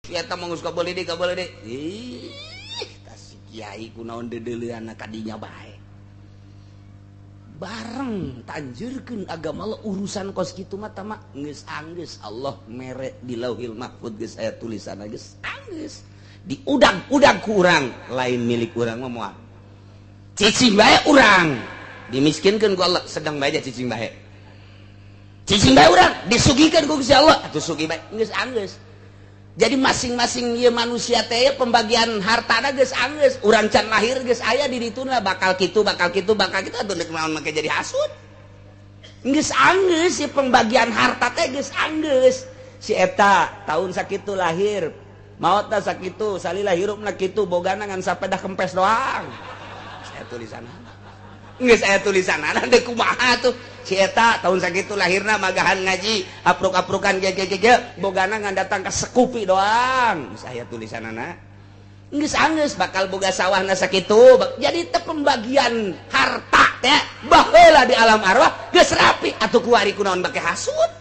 Eta mah geus kabeuli deui kabeuli deui. Ih, tah si kiai kunaon deudeuleunna kadinya bae. Bareng tanjurkeun agama Allah urusan kos kitu mah tama geus anggeus Allah mere di Lauhil Mahfud geus aya tulisanna geus anggeus. Diudag-udag ku urang, lain milik urang mah moal. Cicing bae urang dimiskinkeun ku Allah, sedang bae cicing bae. Cicing bae urang disugihkeun ku Gusti Allah, atuh sugih bae geus anggeus. Jadi masing-masing ieu manusia teh pembagian hartana geus anggeus, urang can lahir geus aya di dituna bakal kitu bakal kitu bakal kitu atuh deuk naon make jadi hasud. Geus anggeus si pembagian harta teh geus anggeus. Si eta tahun sakitu lahir, maotna sakitu, salila hirupna kitu, bogana ngan sapedah kempes doang. Saya tulisanna. Geus aya tulisanna deuk kumaha tuh. Si eta tahun sakitu lahirna magahan ngaji, apruk-aprukan ge ge ge bogana ngan datang ka sekupi doang. Geus aya tulisanana. Geus anggeus bakal boga sawahna sakitu. Jadi teh pembagian harta teh baheula di alam arwah geus rapi atuh kuari kunaon bake hasud.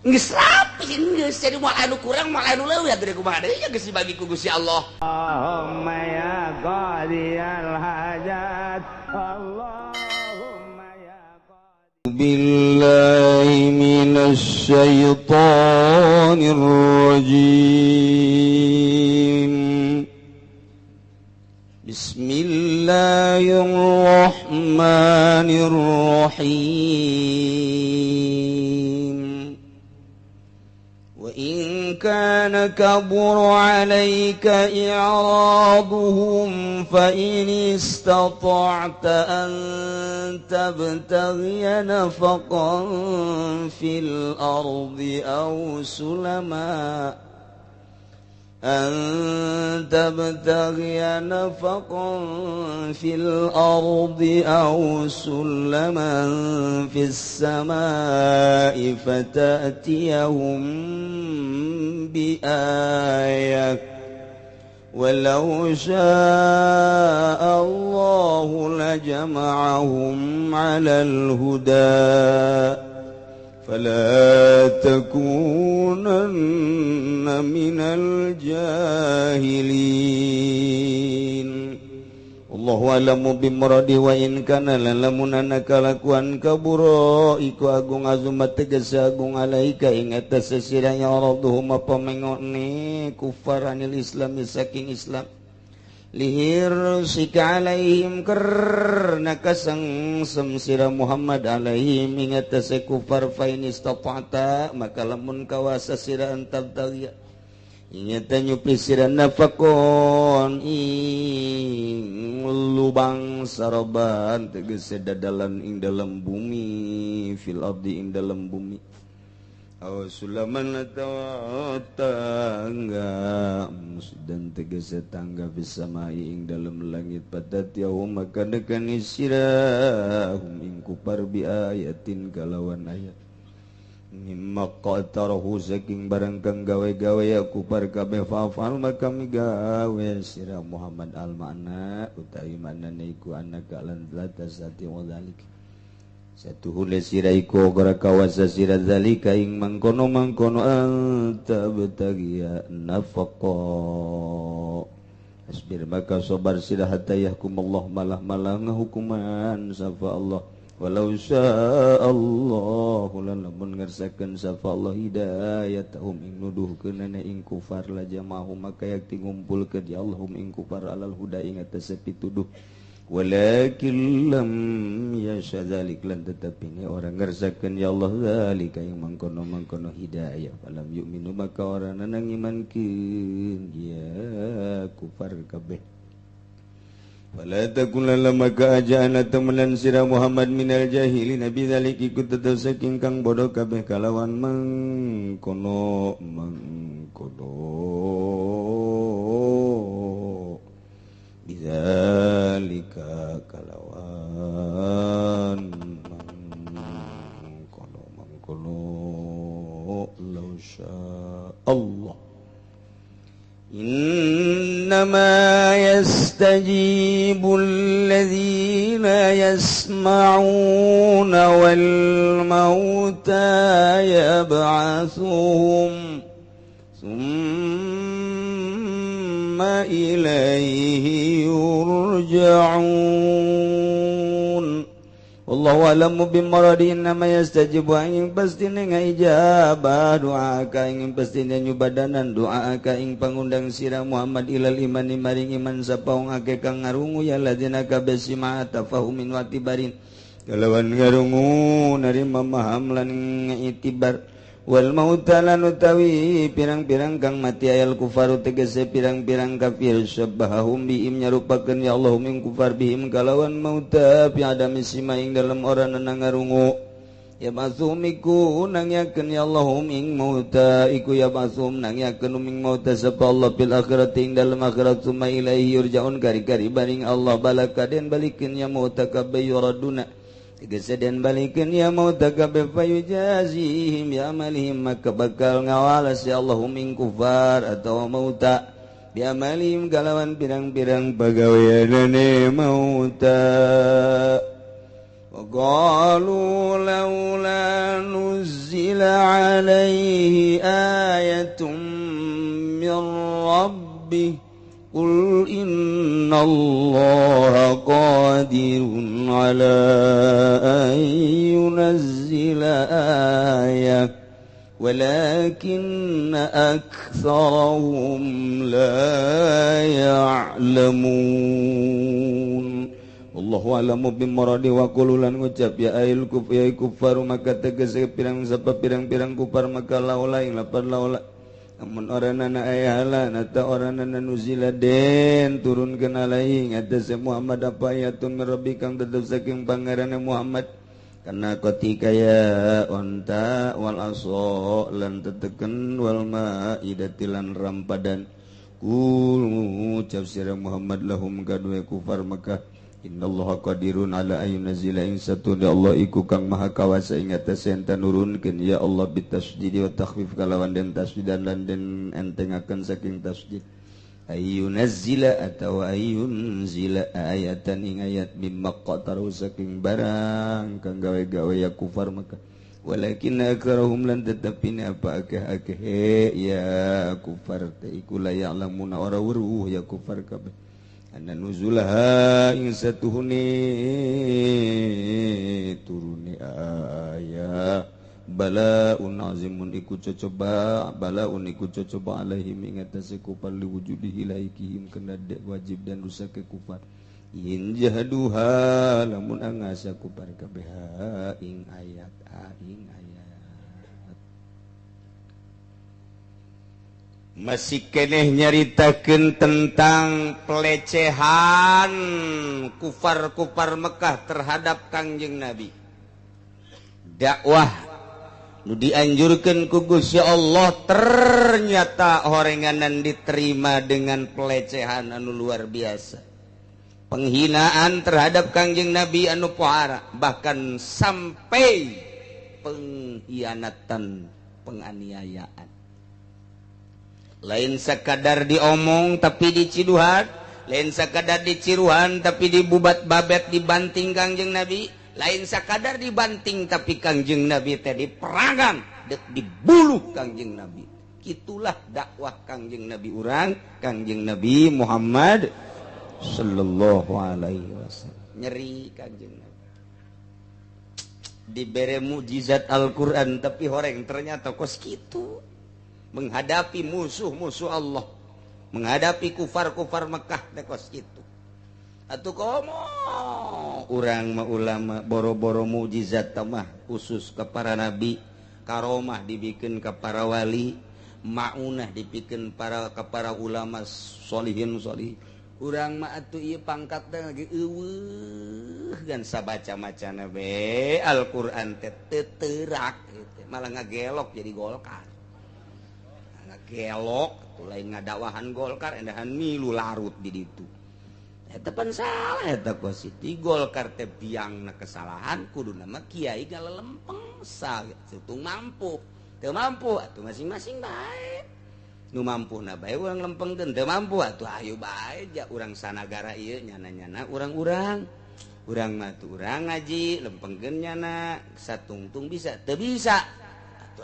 Geus rapi geus jadi moal anu kurang moal anu leuwih atuh kumaha deui ya geus dibagi ku Gusti Allah. Allahumma ya qadiyal hajat Allahumma ya qadi billahi minasy syaithanir rajim. Bismillahirrahmanirrahim. Wa in kana kabura 'alaika i'raduhum fa in istata'ta an tabtaghiya nafaqan fil ardi aw sulama أن تبتغي نفقا في الأرض أو سلما في السماء فتأتيهم بآية ولو شاء الله لجمعهم على الهدى فلا تكونن من الجاهلين. Allahu a'lamu bimuradi wa in kana lamunana kalakuan kabura iku agung azumat tegese agung alaika ing atas sesiranya radhum apa mengone kufar anil islam saking Islam lihir sika alaihim karna kasengsem sira Muhammad alaihim ing atase kufar fa in istata'ta maka lamun kawasa sira antabtaghiya ingeta nyupi sira nafakon ing lubang saroban tegese dadalan ing dalam bumi fil ardi ing dalam bumi aw sulaman atawa tangga dan tegese tangga bisamai ing dalam langit patatiyahum maka nekani sirahum ing kupar bi ayatin kalawan ayat mimma qatarahu saking barang kang gawe-gawe ya kupar kabeh fa'al maka migawe sira Muhammad al makna utawi maknane iku anaka lan latasati wa zalik satuhule sira iku gara kawasa sira zalika ing mangkono-mangkono anta betagiya nafaqa asbir maka sabar sira hatta yahkumullah malah-malah ngahukuman sapa Allah walau sya'allahu lamun ngersakeun sapa Allah hidayatahum ing nuduhkeunana ing kufar la jama'ahum maka yakti ngumpulkeun ya Allahum ing kufar alal huda ing atase pituduh walakin lam yasha dzalik lan tetapi ni orang ngersakeun ya Allah zalika ing mangkono-mangkono hidayah falam yu'minu maka orang nanang imankeun ya kufar kabeh wala takun maka aja ana temenan sira Muhammad minal jahilin nabi zalik ikut tetep saking kang bodoh kabeh kalawan mangkono mangkono bidzalika kalawan mangkono mangkono law syaa Allah. إنما يستجيب الذين يسمعون والموتى يبعثهم ثم ilaihi yurja'un. Wallahu a'lamu bimuradi innama yastajibu ing pastine ngaijabah doa ka ing pastine nyubadanan doa ka ing pangundang sira Muhammad ilal imani maring iman sapa wong akeh kang ngarungu ya ladina kabeh sima tafahumin wa tibarin kalawan ngarungu narima maham lan itibar wal mauta lan utawi pirang-pirang kang mati ayal kufaru tegese pirang-pirang kafir syabahum bihim nyarupakeun ya Allah min kufar bihim kalawan mauta fi adami sima ing dalem ora ngarungu ya masumiku nangyakeun ya Allah ing mauta iku ya masum nangyakeun ing mauta sapa Allah fil akhirati ing dalem akhirat summa ilaihi yurjaun kari-kari baring Allah balakaden balikeun ya mauta kabeh yuraduna tegese den balikeun ya mauta kabeh fayujazihim ya amalihim maka bakal ngawalas ya Allahum ing kufar atau mauta bi amalihim kalawan pirang-pirang pagaweanane mauta. Wa qalu laula nuzila alaihi ayatun min rabbih Qul innallaha qadirun ala an yunazzila ayah walakinna aktsarahum la ya'lamun. Wallahu a'lamu bimuradi wa qul lan ngucap ya ayil kuf ya kufaru maka tegese pirang sapa pirang-pirang kufar maka laula ing lapan laula namun oranana ayahala nata oranana nuzila den turunkeun alaihi ngatas Muhammad apa ayatun min rabbi kang tetep saking pangerane Muhammad kana ketika ya onta wal aso lan teteken wal maidati lan rampadan kul ngucap sira Muhammad lahum kadue kufar Mekah innallaha qadirun ala ayyunzila ing satuna Allah iku kang maha kawasa ing atase enta nurunkeun ya Allah bitasydidi wa takhfif kalawan den tasdidan lan den entengaken saking tasdid ayyunzila atawa ayyunzila ayatan ing ayat mimma qataru saking barang kang gawe-gawe ya kufar Mekah walakin aktsaruhum lan tetepine apa akeh-akeh ya kufar teh iku la ya'lamuna ora weruh ya kufar kabeh anna nuzulaha ing satuhune turune ayah balaun azimun iku cocoba balaun iku cocoba alaihim ing atase kufar liwujudihi laikihim kena dek wajib dan rusak ke kufar in jahaduha lamun angasa kufar kabeh ing ayat ing ayat. Masih keneh nyaritakeun tentang pelecehan kufar-kufar Mekah terhadap Kangjeng Nabi. Dakwah nu dianjurkeun ku Gusti Allah ternyata horenganan diterima dengan pelecehan anu luar biasa. Penghinaan terhadap Kangjeng Nabi anu pohara, bahkan sampai pengkhianatan, penganiayaan. Lain sekadar diomong tapi diciduhan, lain sekadar diciruhan tapi dibubat babet dibanting Kangjeng Nabi, lain sekadar dibanting tapi Kangjeng Nabi teh diperangan, dibuluh Kangjeng Nabi. Itulah dakwah Kangjeng Nabi urang, Kangjeng Nabi Muhammad sallallahu alaihi wasallam. Nyeri Kangjeng Nabi. Dibere mukjizat Al-Qur'an tapi horeng ternyata kos kitu. Menghadapi musuh-musuh Allah, menghadapi kufar-kufar Mekah teh kos kitu. Atuh komo urang mah ulama boro-boro mukjizat mah khusus ke para nabi, karomah dibikin ke para wali, maunah dibikin para ke para ulama solihin solih. Urang mah atuh ieu pangkat teh lagi eueuh gan sabaca-macana be Al-Qur'an teh teu teurak malah ngagelok jadi Golkar. Gelok lain ngadakwahan Golkar endahan milu larut di ditu. Eta pan salah eta kos di Golkar teh biangna kesalahan kuduna mah kiai galelempeng satung mampu. Teu mampu atuh masing-masing bae. Nu mampuna bae urang lempengkeun teu mampu atuh ayo bae ja urang sanagara ieu nyana-nyana urang-urang. Urang mah tuh urang ngaji lempengkeun nyana satungtung bisa teu bisa.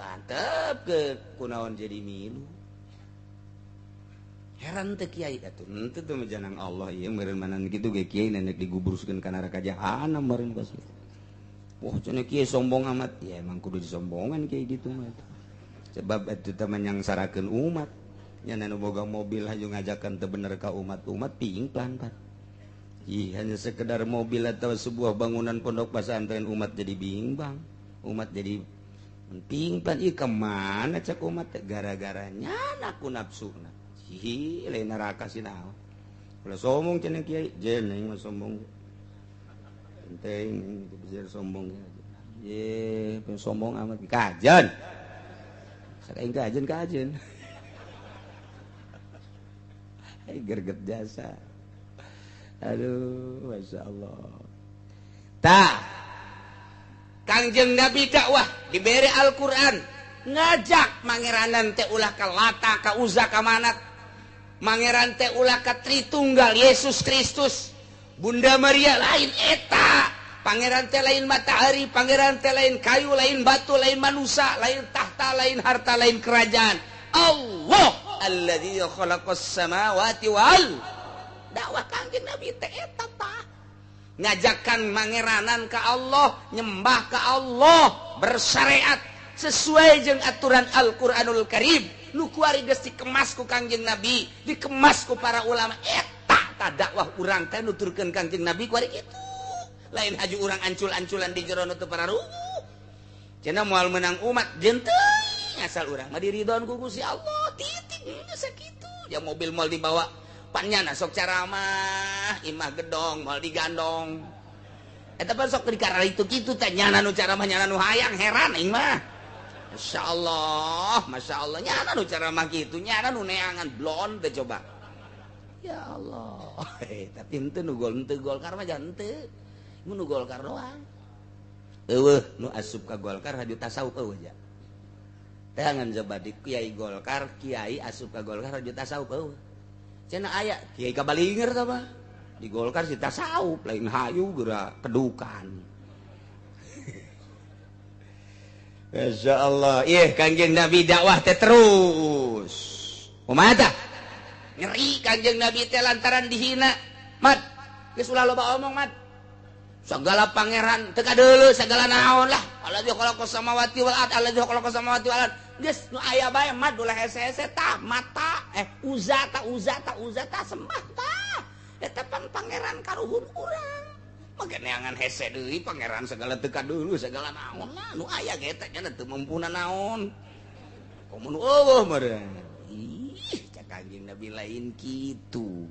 Antep ke kunaon jadi milu. Heran teh kiai atuh henteu teh janang Allah ieu meureun manan kitu ge kiai nenek digubruskeun ka neraka jahanam meureun kos. Wah cenah kiai sombong amat. Ya emang kudu disombongan kiai gitu mah. Sebab eta teh menyangsarakeun umat. Nya nu boga mobil hayu ngajakan teu bener ka umat-umat pingplan pan. Ih hanya sekedar mobil atau sebuah bangunan pondok pesantren umat jadi bimbang. Umat jadi pingplan ieu ka mana cak umat teh gara-gara nyana ku nafsuna. Hi lain neraka sih naon. Ulah sombong cenah kiai, jeung aing mah sombong. Penting itu bisa sombong ye, sombong amat kajen. Sakaing kajen kajen. Ai gerget jasa. Aduh, Masya Allah. Tah. Kangjeng Nabi dakwah diberi Al-Qur'an, ngajak mangeranan teh ulah ka Lata, ka Uzza, ka Manat. Mangeran teh ulah ka Tritunggal Yesus Kristus, Bunda Maria lain eta. Pangeran teh lain matahari, pangeran teh lain kayu, lain batu, lain manusia, lain tahta, lain harta, lain kerajaan. Allah alladzi khalaqas samawati wal. Dakwah Kangjeng Nabi teh eta tah. Ngajakan mangeranan ka Allah, nyembah ka Allah, bersyariat sesuai jeung aturan Al-Qur'anul Karim. Nu kuari geus dikemas ku Kangjeng Nabi, dikemas ku para ulama. Eta tah dakwah urang teh nuturkeun Kangjeng Nabi kuari kitu. Lain haju urang ancul-anculan di jero nu teu pararuguh. Cenah moal meunang umat jeung teuing asal urang mah diridhoan ku Gusti Allah. Titik geus sakitu. Ya mobil moal dibawa pannyana sok caramah, imah gedong moal digandong. Eta pan sok dikara itu kitu teh nyana nu caramah nyana nu hayang heran aing mah. Masya Allah, Masya Allah, nyana nu ceramah gitu, nyana nu neangan blon teh coba. Ya Allah, tapi henteu nu gol, henteu Golkar mah jangan henteu, nu Golkar doang. Eueuh, nu asup ka Golkar haju tasawuf eueuh ja. Teangan coba di kiai Golkar, kiai asup ka Golkar haju tasawuf eueuh. Cenah aya kiai kabalinger tah mah. Di Golkar si tasawuf lain hayu geura kedukan. Masya Allah, ih Kangjeng Nabi dakwah teh terus. Kumaha tah? Nyeri Kangjeng Nabi teh lantaran dihina. Mat, geus ulah loba omong mat. Segala pangeran teu kadeuleu segala naon lah. Alladzi khalaqas samawati wal ard, alladzi khalaqas samawati wal ard. Geus nu aya bae mat ulah hese-hese tah mata Uzza ta Uzza ta Uzza ta sembah tah. Eta pan pangeran karuhun urang. Neangan hese deui pangeran segala teu kadeuleu segala naon lah nu aya ge eta nya teu mampu naon. Komo nu eueuh meureun. Ih, cak Kangjeng Nabi lain kitu.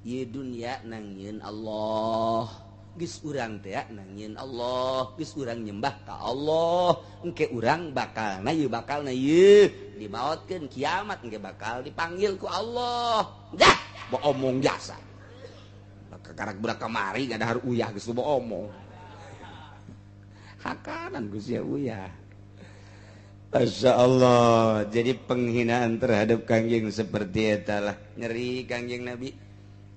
Ieu dunya nangieun Allah. Geus urang teh nangieun Allah, geus urang nyembah ka Allah. Engke urang bakalna ieu bakalna ieu dimaotkeun kiamat engke bakal dipanggil ku Allah. Dah, omong jasa. Kakarak budak kamari gak ada uyah geus loba omong. Hakanan geus ya uyah. Masya Allah. Jadi penghinaan terhadap Kangjeng seperti eta lah. Nyeri Kangjeng Nabi.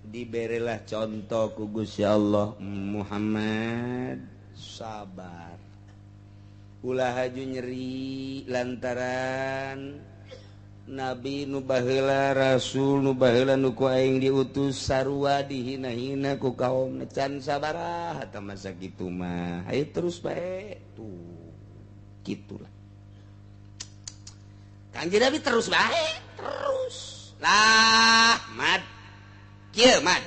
Diberilah contoh ku Gusti Allah, Muhammad sabar. Ulah haju nyeri lantaran Nabi nu baheula, Rasul nu baheula nu ku aing diutus sarua dihina-hina ku kaum can sabaraha tah masa kitu mah. Ayo terus bae tuh. Kitulah. Kangjeng Nabi terus bae, terus. Lah, mad. Kieu mad.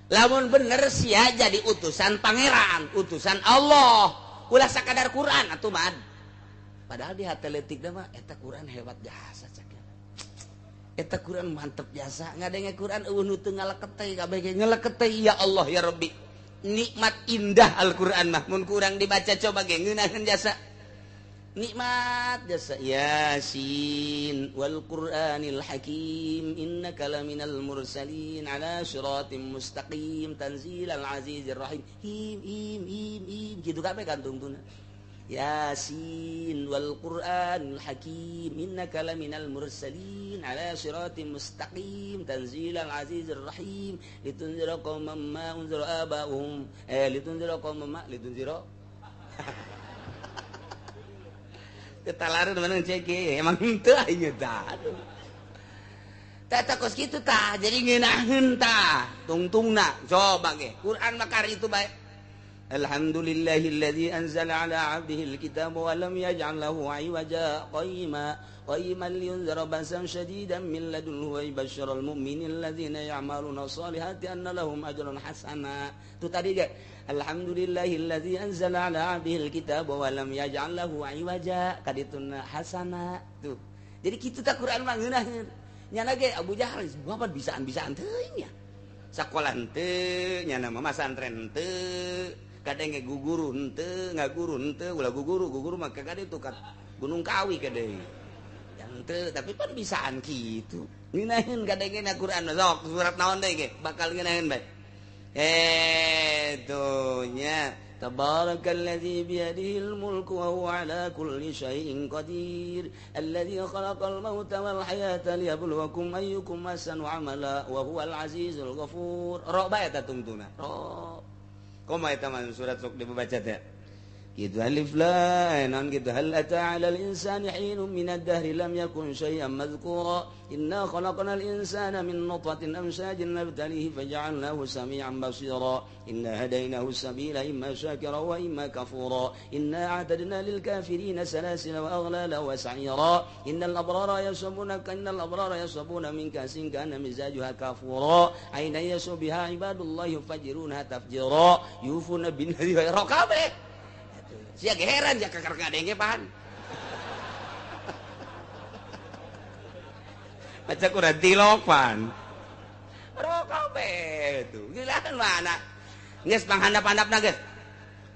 Lamun bener sia jadi utusan pangeran, utusan Allah. Ulah sakadar Quran atuh mad. Padahal di hati leutikna mah eta Quran hebat jasa cak. Eta Quran mantep jasa, ngadenge Quran eueuh nu teu ngaleket kabeh ge ngaleket ya Allah ya Rabbi. Nikmat indah Al-Quran mah mun kurang dibaca coba ge ngeunaheun jasa. Nikmat jasa Yasin wal Qur'anil Hakim innaka laminal mursalin ala siratim mustaqim tanzilal azizir rahim. Him him him him kitu kabeh kantungtuna. Yasin wal Qur'anil Hakim innaka laminal mursalin ala siratim mustaqim tanzilal azizir rahim litunzira qauman ma unzira aba'uhum litunzira qauman ma litunzira ketalaran mana cek emang henteu aing tah. Tata kos kitu tah jadi ngeunaheun tah tungtungna coba ge Quran makar itu bae. Alhamdulillahilladzi anzala ala 'abdihi alkitaba wa lam yaj'al lahu 'iwaja qayyima qayyiman liyunzira ba'san shadidan min ladunhu wa yubashshiral mu'minina alladzina ya'maluna sholihati anna lahum ajran hasana. Tuh tadi ge alhamdulillahilladzi anzala ala 'abdihi alkitaba wa lam yaj'al lahu 'iwaja kadituna hasana. Tuh. Jadi kitu tah Quran mah ngeunaheun. Nyana ge Abu Jahal bapak bisaan-bisaan teuing nya. Sakola henteu, nyana mah masantren henteu, kadang ge guguru henteu, ngaguru henteu, ulah guguru, guguru mah ka ditu ka Gunung Kawi ka deui. Henteu, tapi pan bisaan kitu. Ngeunaheun kadang ge na Quran sok surat naon deui ge bakal ngeunaheun bae. Tuh nya. Tabarakalladzi biyadihil mulku wa huwa ala kulli syai'in qadir alladzi khalaqal mauta wal hayata liyabluwakum ayyukum ahsanu amala wa huwal azizul ghafur. Ro bae eta tungtuna. Ro. Kumaha eta mah surat sok dibaca teh? Gitu alif lam non gitu hal ata 'alal insani hinun minad dahri lam yakun syai'an madhkura inna khalaqnal insana min nutfatin amshajin nabtalihi faja'alnahu sami'an basira inna hadainahu sabila imma syakira wa imma kafura inna a'tadna lil kafirina salasila wa aghlala wa sa'ira innal abrara yashrabuna min kasin kana mizajuha kafura aina yasbiha ibadullahi yufajiruna tafjira yufuna bin nadhi wa raqabe. Sia heran sia kakar ngadenge pan. Maca kurang tilok pan. Rokabe tuh. Gila kan mana? Geus panghandap-handapna geus.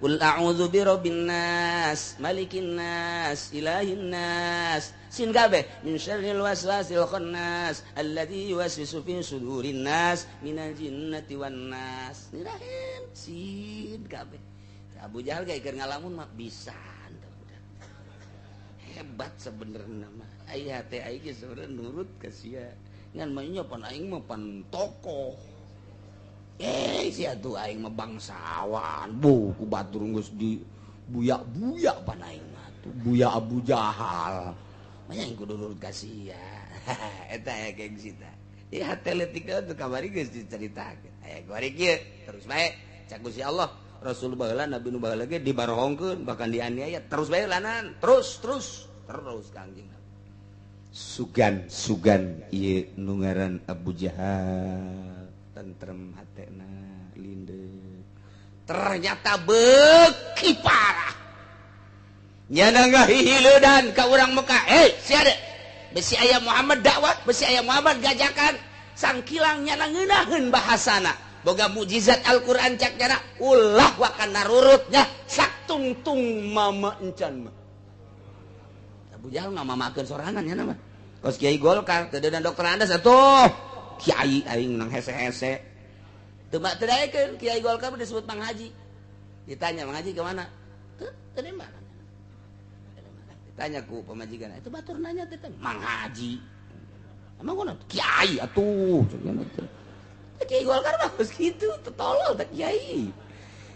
Qul a'udzu birabbin nas, malikin nas, ilahin nas. Sin kabeh min syarril waswasil khannas alladzi yuwaswisu fi sudurin nas minal jinnati wan nas. Nirahin sin kabeh. Abu Jahal gak keur ngalamun mah bisa budak. Hebat sebenarnya mah. Ai hate aing ge sebenarnya nurut ka sia. Ngan mah nya pan aing mah pan tokoh. Sia tuh aing mah bangsawan. Bu ku batur geus di buyak-buyak pan aing mah tuh buya Abu Jahal. Mah aing kudu nurut ka sia. Eta aya gengsi tah. Ieu hate leutik tuh kamari geus dicaritakeun. Aya kuari kieu terus bae cak Gusti Allah. Rasul baheula Nabi nu baheula ge dibarohongkeun bahkan dianiaya terus bae lanan terus terus terus Kangjeng Nabi. Sugan sugan ieu nu ngaran Abu Jahal tentrem hatena lindeuk ternyata beuki parah nyana ngahihileudan ka urang Mekah sia de besi aya Muhammad dakwah besi aya Muhammad gajakan sangkilang nyana ngeunaheun bahasana boga mukjizat Al-Qur'an cak nyana ulah wakan narurutnya saktungtung mama encan mah. Abu Jahal ngamamakeun sorangan nya mah. Kos kiai Golkar teu deuneuh dokter Andes atuh. Kiai aing nang hese-hese. Teu teu daekeun kiai Golkar disebut Mang Haji. Ditanya Mang Haji ke mana? Teu teu di mana. Ditanya ku pamajikan, itu batur nanya teh Mang Haji. Emang kunaon? Kiai atuh. Kiai Golkar mah geus kitu, tolol teh kiai.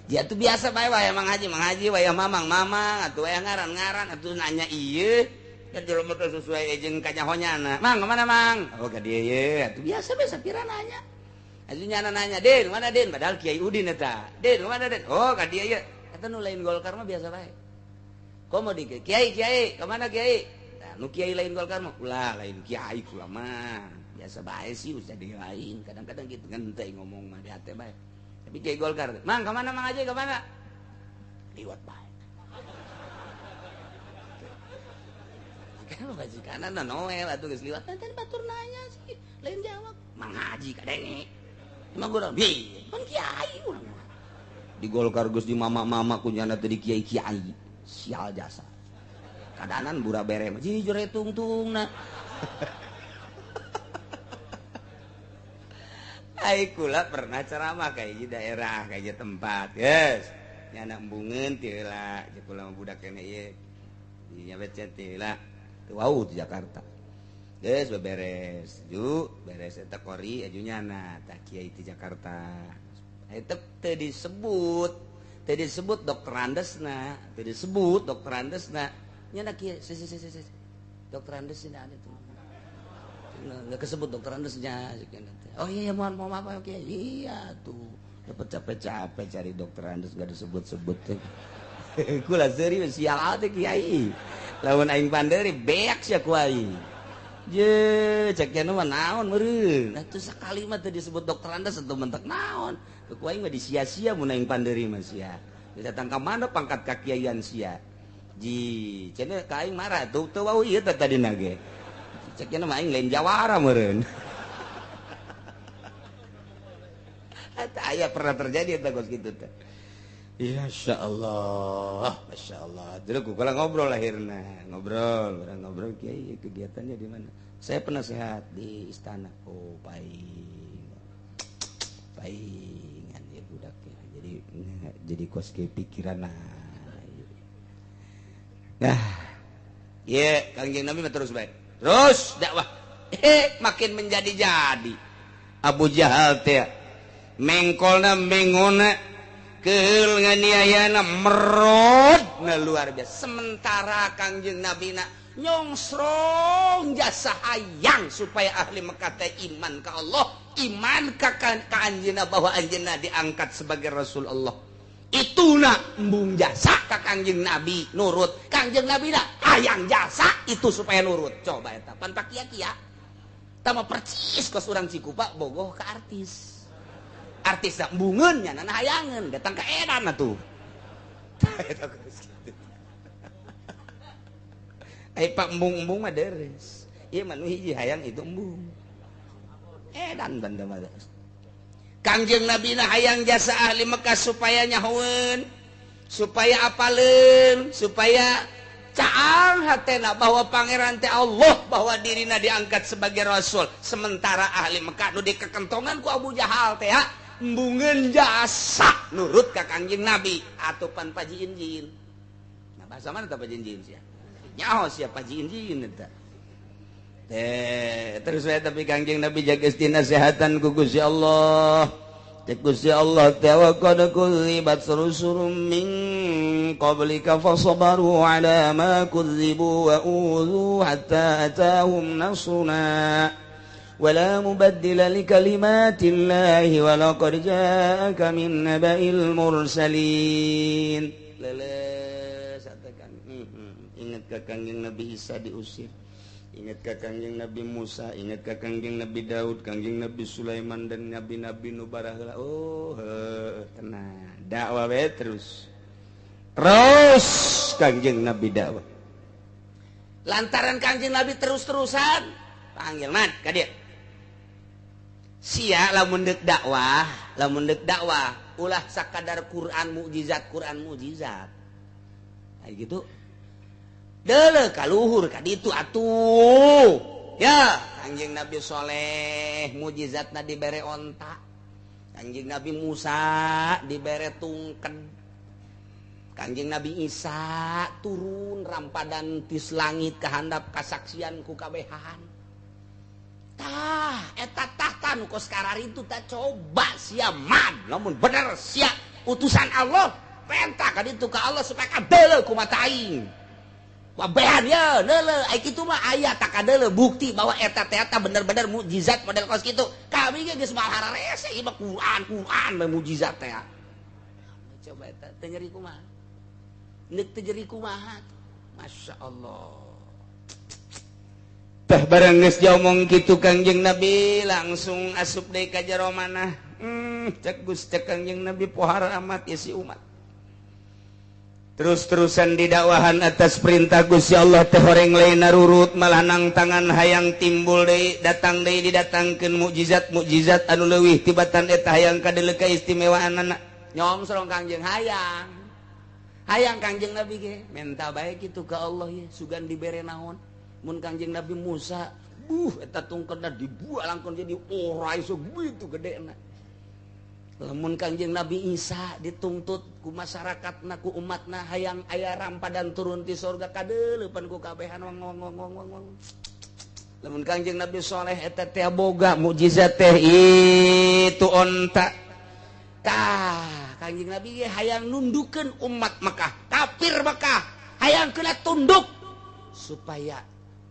Dia tuh biasa bae waya Mang Haji, waya mamang mamang, atuh waya ngaran-ngaran, atuh nanya ieu. Kan jelema teh sesuai jeung kanyahonyana. Mang, kemana Mang? Oh, ka dieu ye. Atuh biasa bae sapira nanya. Atuh nyana nanya, "Din, mana Din?" Padahal Kiai Udin eta. "Din, mana Din?" "Oh, ka dieu ye." Eta nu lain Golkar mah biasa bae. Komo di kiai, kiai, kemana kiai? Nah, nu kiai lain Golkar mah ulah lain kiai kula mah. Biasa bae sih usah di lain. Kadang-kadang gitu ngenteng ngomong mah di hati bae. Tapi kiai Golkar, "Mang, kemana Mang Haji, kemana?" Liwat bae. Kan majikanna Noel atuh geus liwat. Tadi batur nanya sih, lain jawab. Mang Haji kadenge. Emang gua bi, kan kiai urang mah. Di Golkar geus di mama-mama ku nyana teh di kiai-kiai. Sial jasa. Kadanan bura bere mah jujur tungtungna. Ai kula pernah ceramah kayak di daerah kayak tempat, yes. Nyana embungeun teu heula, jeung kula mah budak kene ieu. Nya becet teu heula. Teu wau di Jakarta. Geus beberes, ju beres eta kori aju nyana tah kiai di Jakarta. Eta teu disebut dokter Andesna, teu disebut dokter Andesna. Nyana kiai, si. Dokter Andes sini ada tuh. Nggak kesebut dokter Andesnya. Oh iya mohon maaf oke. Iya tuh. Dapat capek-capek cari dokter Andes nggak disebut-sebut. Kula serius sial teh kiai. Lamun aing panderi beak sia ku aing. Je, cek nya mah naon meureun. Nah tuh sakali mah teu disebut dokter Andes atuh mentek naon. Ku aing mah disia-sia mun aing panderi mah sia. Datang ka mana pangkat kakiaian sia. Ji, cenah ka aing marah tuh teu wau ieu teh tadina ge. Cek nya mah aing lain jawara meureun. Eta aya pernah terjadi eta kos kitu teh. Ya Masya Allah, Masya Allah. Dulu kalau ngobrol akhirnya, ngobrol, orang ngobrol, kiai kegiatannya di mana? Saya penasehat di istana. Oh, paing, paingan ya budaknya. Jadi kos ke pikiran nah. Nah, ya Kangjeng Nabi terus baik, terus dakwah, makin menjadi-jadi. Abu Jahal teh, mengkolna mengona. Keul nganiayana merod na luar biasa. Sementara Kangjeng Nabi na nyongsrong jasa hayang supaya ahli Mekah teh iman ka Allah, iman ka anjeunna bahwa anjeunna diangkat sebagai Rasul Allah. Ituna embung jasa ka Kangjeng Nabi nurut. Kangjeng Nabi na hayang jasa itu supaya nurut. Coba eta pan pakia-kia. Tama percis kos urang Cikupa bogoh ka artis. Artis dah embungeun nya nana hayangeun datang ka edan atuh. Ai pak embung-embung mah deres. Ieu mah nu hiji hayang itu embung. Edan banda mah. Kangjeng Nabi na hayang jasa ahli Mekah supaya nyahoeun, supaya apaleun, supaya caang hatena bahwa pangeran teh Allah, bahwa dirina diangkat sebagai rasul. Sementara ahli Mekah nu dikekentongan ku Abu Jahal teh embungeun jasa nurut ka Kangjeng Nabi atau pan paji injin. Nah bahasa mana tah paji injin sia? Nyaho sia paji injin eta. Teh terus we tapi Kangjeng Nabi jaga dinasehatan ku Gusti Allah. Cek Gusti Allah teh wa qad kudzibat rusulun min qablika fasabaru ala ma kudzibu wa udzu hatta atahum nasruna. ولا مبدل لكلمات الله ولقد جاءك من نبأ المرسلين. Leles katakan ingat ka Kangjeng Nabi Isa diusir, ingat ka Kangjeng Nabi Musa, ingat ka Kangjeng Nabi Daud, Kangjeng Nabi Sulaiman dan nabi-nabi nu baraheula. Oh, tenang, dakwah we terus. Terus Kangjeng Nabi dakwah. Lantaran Kangjeng Nabi terus-terusan panggil man ka dieu. Sia lamun deuk dakwah, ulah sakadar Quran mukjizat, Quran mukjizat. Kayak gitu. Deuleu ka luhur ka ditu atuh. Ya, Kangjeng Nabi Soleh mukjizatna dibere onta. Kangjeng Nabi Musa dibere tungken. Kangjeng Nabi Isa turun rampadan tis langit ka handap kasaksian ku kabehan. Tah eta tahta nu kos kararitu tah coba sia man lamun bener sia utusan Allah penta ka ditu ka Allah supaya kadeuleu ku mata aing. Wabehan ye deuleu ai kitu mah aya tak kadeuleu bukti bahwa eta teh eta bener-bener mukjizat model kos kitu. Kami ge geus moal hararese ieu mah Quran Quran we mukjizat teh. Coba eta teu nyeri kumaha? Neuk teu nyeri kumaha? Masya Allah. Tah barang geus diomong kitu Kangjeng Nabi langsung asup deui ka jero manah. Cek Gus cek Kangjeng Nabi pohara amat ieu si umat. Terus-terusan didakwahan atas perintah Gusti Allah teh horeng lain narurut malah nang tangan hayang timbul deui datang deui didatangkeun mukjizat-mukjizat anu leuwih tibatan eta hayang kadeuleu kaistimewaanana. Nyongsrong Kangjeng hayang. Hayang Kangjeng Nabi ge menta bae kitu ka Allah ye sugan dibere naon. Mun Kangjeng Nabi Musa, buh eta tungketna dibuang langkon jadi ora iso gitu gedena. Lamun Kangjeng Nabi Isa dituntut ku masyarakatna ku umatna hayang aya rampadan turun ti sorga kadeuleupan ku kabehan wong wong wong wong wong. Lamun Kangjeng Nabi Soleh eta teh boga mukjizat teh itu onta. Tah Kangjeng Nabi ge hayang nundukeun umat Mekah, kafir Mekah, hayang kena tunduk supaya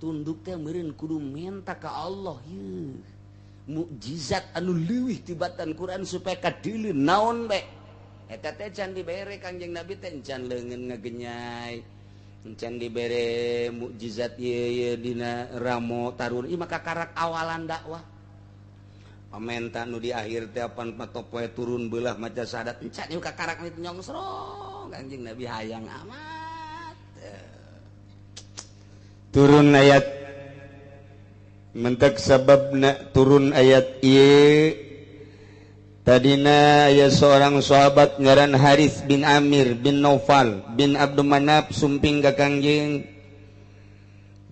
Tunduk teh meureun kudu menta ka Allah yeuh. Mukjizat anu leuwih tibatan Quran supaya kadeuleu naon bae. Eta teh can dibere Kangjeng Nabi teh can leungeun ngagenyai. Can dibere mukjizat ieu dina ramo tarun ieu maka karak awalan dakwah. Pamenta nu di akhir teh apan patopoe turun beulah maca syahadat encan ieu kakarak nyongsrong Kangjeng Nabi hayang amat. Turun ayat mentek sababna turun ayat ieu tadina aya seorang sahabat ngaran Haris bin Amir bin Naufal bin Abdul Manaf sumping ka Kangjeng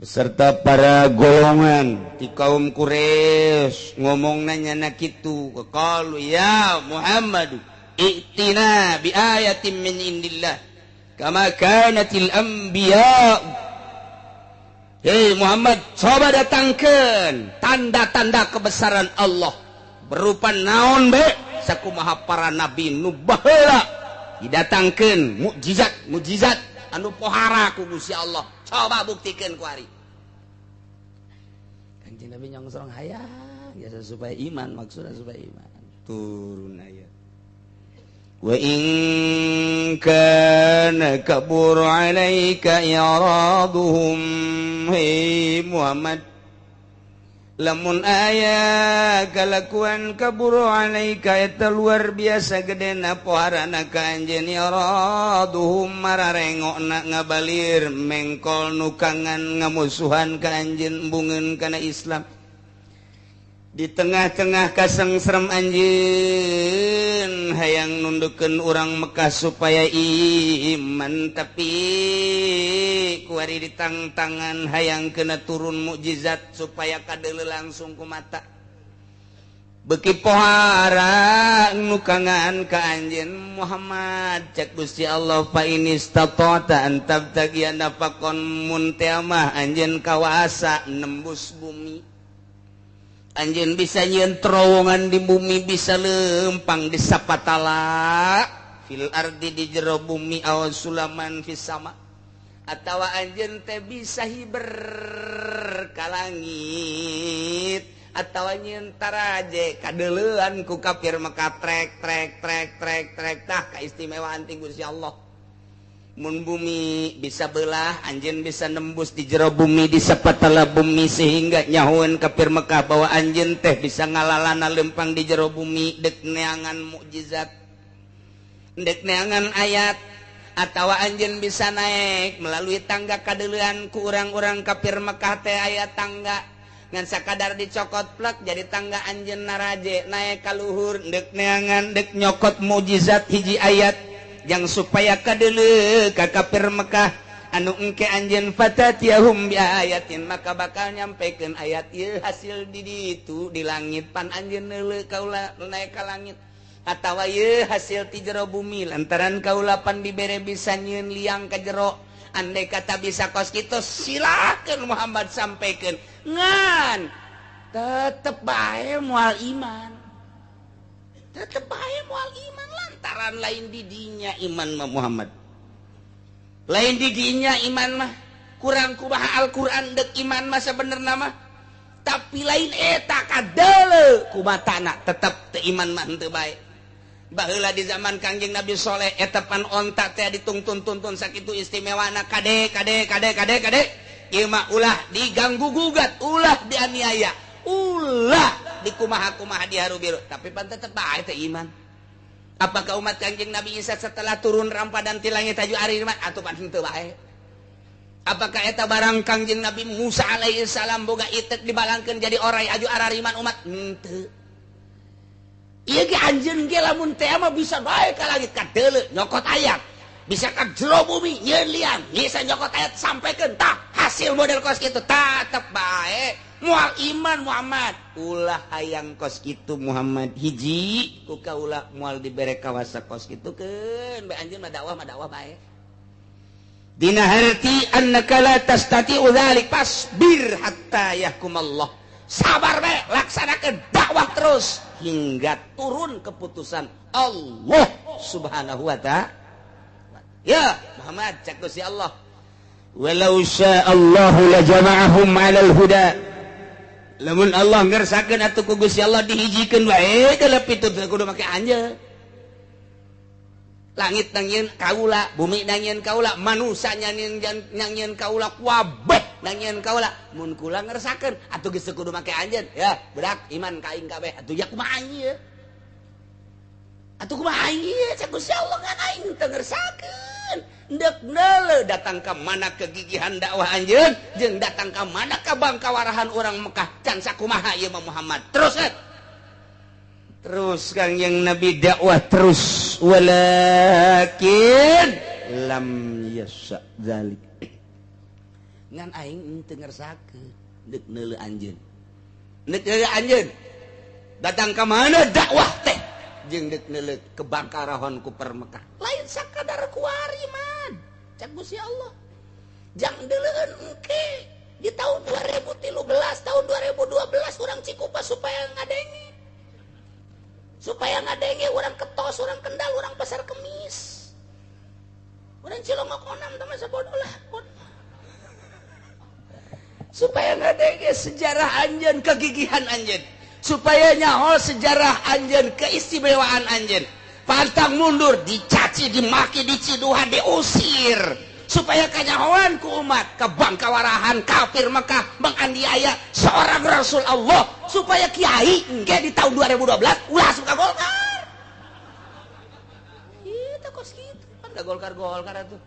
beserta para golongan di kaum Quraisy ngomongna nyana kitu qalu ya Muhammad i'tina bi ayatin min indillah kama kanatil anbiya. Hei Muhammad, coba datangkan tanda-tanda kebesaran Allah berupa naon be sakumaha para nabi nu baheula didatangkeun mukjizat mukjizat anu pohara ku Gusti Allah. Coba buktikan ku ari. Kanjeng Nabi nyongsrong hayang biasa supaya iman, maksudnya supaya iman. Turun ayat wa in kana kabura 'alaika i'raduhum. Hei Muhammad, lamun aya kalakuan kaburu 'alaika eta luar biasa gedena poharana ka anjeun i'raduhum mararengokna ngabalir mengkol nukangan ngamusuhan ka anjeun embungeun kana Islam. Di tengah-tengah kasengserem anjeun hayang nundukeun urang Mekah supaya iman, tapi kuari ditangtangan hayang kena turun mukjizat supaya kadeuleu langsung ku mata. Beuki pohara nukangan ka anjeun Muhammad cek Gusti Allah fa inistata'ta an tabtagiya nafaqon mun teh mah anjeun kawasa nembus bumi. Anjeun bisa nyieun terowongan di bumi, bisa lempang di sapatala fil ardi di jero bumi aw sulaman fis sama, atawa anjeun teh bisa hiber ka langit atawa nyieun taraje kadeuleuan ku kafir Mekah trek trek trek trek trek. Tah kaistimewaan ti Gusti Allah. Mun bumi bisa belah, anjeun bisa nembus di jero bumi, di sapatala bumi, sehingga nyahueun kafir Mekah bahwa anjeun teh bisa ngalalana lempang di jero bumi dek neangan mukjizat, dek neangan ayat, atawa anjeun bisa naik melalui tangga kadeuleuan ku urang-urang kafir Mekah teh aya tangga ngan sakadar dicokot plek jadi tangga anjeun naraje naik ka luhur dek neangan dek nyokot mukjizat hiji ayat yang supaya kadeuleu ka kafir Mekah anu engke anjeun fatatiyahum bi ayatin maka bakal nyampekeun ayat ieu hasil di ditu di langit pan anjeun neuleu kaula naik ka langit atawa ieu hasil ti jero bumi lantaran kaula pan dibere bisa nyieun liang ka jero. Andai kata bisa kos kitu silakeun Muhammad sampaikan ngan tetep bae moal iman, tetep bae moal iman lantaran lain didinya iman mah Muhammad, lain didinya iman mah kurang kumaha Al-Qur'an dek iman mah sebenerna mah, tapi lain eta kadeuleu kumatana tetep teu iman mah henteu bae. Baheula di zaman Kangjeng Nabi Soleh eta pan onta teh ditungtun-tuntun sakitu istimewana kade kade kade kade kade ieu mah ulah diganggu gugat, ulah dianiaya, ulah dikumaha-kumaha diharu biru, tapi pan tetep bae teh iman. Apakah umat Kangjeng Nabi Isa setelah turun rampadan ti langit aju ari iman atuh pan henteu bae? Apakah eta barang Kangjeng Nabi Musa alaihi salam boga itek dibalangkeun jadi orai aju arariman umat? Henteu. Ieu ge anjeun ge lamun teh mah bisa bae ka langit kadeuleu nyokot ayat, bisa ka jero bumi nyieun liang, bisa nyokot ayat sampaikan tah hasil model kos kitu tetep bae moal iman Muhammad. Ulah hayang kos kitu Muhammad hiji ku kaula moal dibere kawasa kos kitu keun bae anjeun mah dakwah bae. Dina harti annaka la tastati'u dzalik fasbir hatta yahkumallah. Sabar bae laksanakeun dakwah terus hingga turun keputusan Allah Subhanahu wa ta'ala. Ya Muhammad cek Gusti Allah. Walau sya'allahu la jama'ahum 'alal huda. Lamun Allah ngersakeun atuh ku Gusti Allah dihijikeun wae kalep itu teu kudu make anjeun. Langit nangieun kaula, bumi nangieun kaula, manusia nangieun kaula, kabeh nangieun kaula. Mun kula ngersakeun atuh geus teu kudu make anjeun. Ya, berak iman ka aing kabeh. Atuh ya kumaha ieu? Atuh kumaha ieu? Cek Gusti Allah ngan aing teu ngersakeun. Ndek neuleuh datang ka mana kegigihan dakwah anjeun jeung datang ka mana ka bangkawarahan urang Mekah can sakumaha ieu mah Muhammad. Terus kan? Terus Kangjeng Nabi dakwah terus walakin lam yasha zalik. Ngan aing teu ngersakeun deuk neuleuh anjeun. Deuk neuleuh anjeun. Datang ka mana dakwah teh jeung deuk neuleuh kebangkarahon ku per Mekah. Lain sakadar kuari man. Cak Gusti Allah. Jang deuleueun engke di tahun 2013, tahun 2012 urang Cikupa supaya ngadenge. Supaya ngadenge urang Ketos, urang Kendal, urang Pasar Kemis. Urang Cilongok onam teh masa bodoh lah. Supaya ngadenge sejarah anjeun, kegigihan anjeun. Supaya nyaho sejarah anjeun, keistimewaan anjeun. Pantang mundur, dicaci, dimaki, diciduhan, diusir. Supaya kanyahoan ku umat, kebangkawarahan kafir Mekah menganiaya seorang Rasul Allah. Supaya kiai engke di tahun 2012 ulah asup ka Golkar. Itu kos kitu, kan da Golkar-Golkar atuh.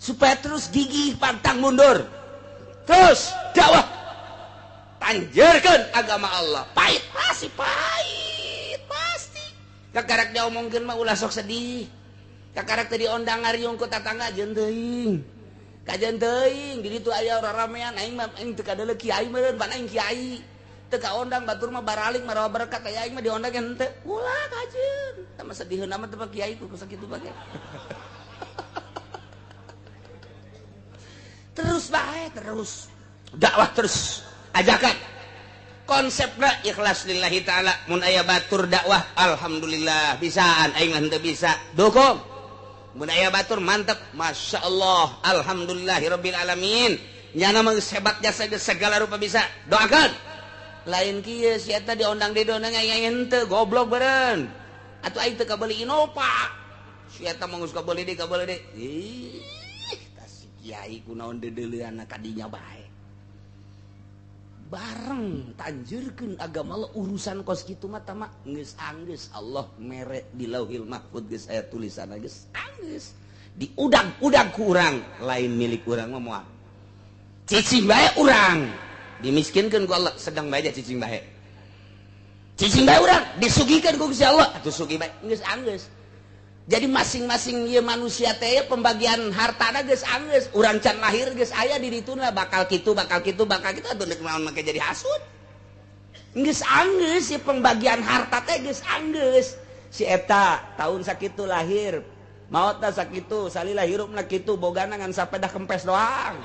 Supaya terus gigih pantang mundur. Terus dakwah tanjerkeun agama Allah. Pahit pasti, pahit pasti. Kakarak diomongkeun mah ulah sok sedih. Kakarak teh diondang ngariung ku tatangga jeung teuing. Kajeun teuing di ditu aya raramean aing mah aing teu kadeuleu kiai meureun pan aing kiai. Teu kaondang batur mah baraling marawa berkat aya aing mah diondang henteu. Ulah kajeun. Tah mah sediheuna mah teu kiai ku sakitu bae. Terus bae terus. Dakwah terus. Ajakan konsepna ikhlas lillahi ta'ala. Mun aya batur dakwah alhamdulillah bisaan aing mah henteu bisa dukung. Mun aya batur mantep masya Allah alhamdulillahirabbil alamin. Nyana mah geus hebat jasa geus segala rupa bisa doakeun. Lain kieu si eta diondang deui diondang aing henteu goblok beureun. Atuh aing teu kabeuli Innova. Si eta mah geus kabeuli deui kabeuli deui. Ih tah si kiai kunaon deudeuleunna ka dinya bae. Bareng tanjurkeun agama Allah urusan kos kitu mah tama geus anggeus Allah mere di Lauhil Mahfud geus aya tulisanna geus anggeus diudag-udag ku urang lain milik urang mah moal cicing bae urang dimiskinkeun ku Allah sedang bae cicing bae urang disugihkeun ku Gusti Allah atuh sugih bae geus anggeus. Jadi masing-masing ieu manusia teh pembagian hartana geus anggeus, urang can lahir geus aya di dituna bakal kitu bakal kitu bakal kitu atuh deuk naon make jadi hasud. Geus anggeus si pembagian harta teh geus anggeus. Si eta tahun sakitu lahir, maotna sakitu, salila hirupna kitu, bogana ngan sapedah kempes doang.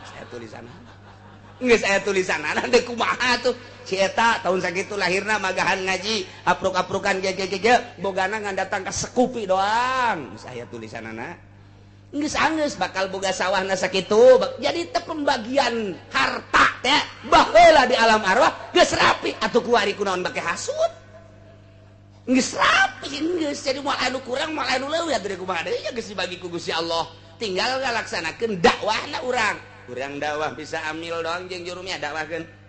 Saya tulisanna. Geus aya tulisanna deuk kumaha tuh. Si eta tahun sakitu lahirna magahan ngaji, apruk-aprukan ge bogana ngan datang ka sekupi doang. Geus aya tulisanana. Geus anggeus bakal boga sawahna sakitu. Jadi teh pembagian harta teh baheula di alam arwah geus rapi atuh kuari kunaon bake hasud. Geus rapi geus jadi moal anu kurang moal anu leuwih atuh kumaha deui geus dibagi ku Gusti Allah. Tinggal ngalaksanakeun dakwahna urang. Urang dakwah bisa amil doang jeung jurumnya dakwahkeun.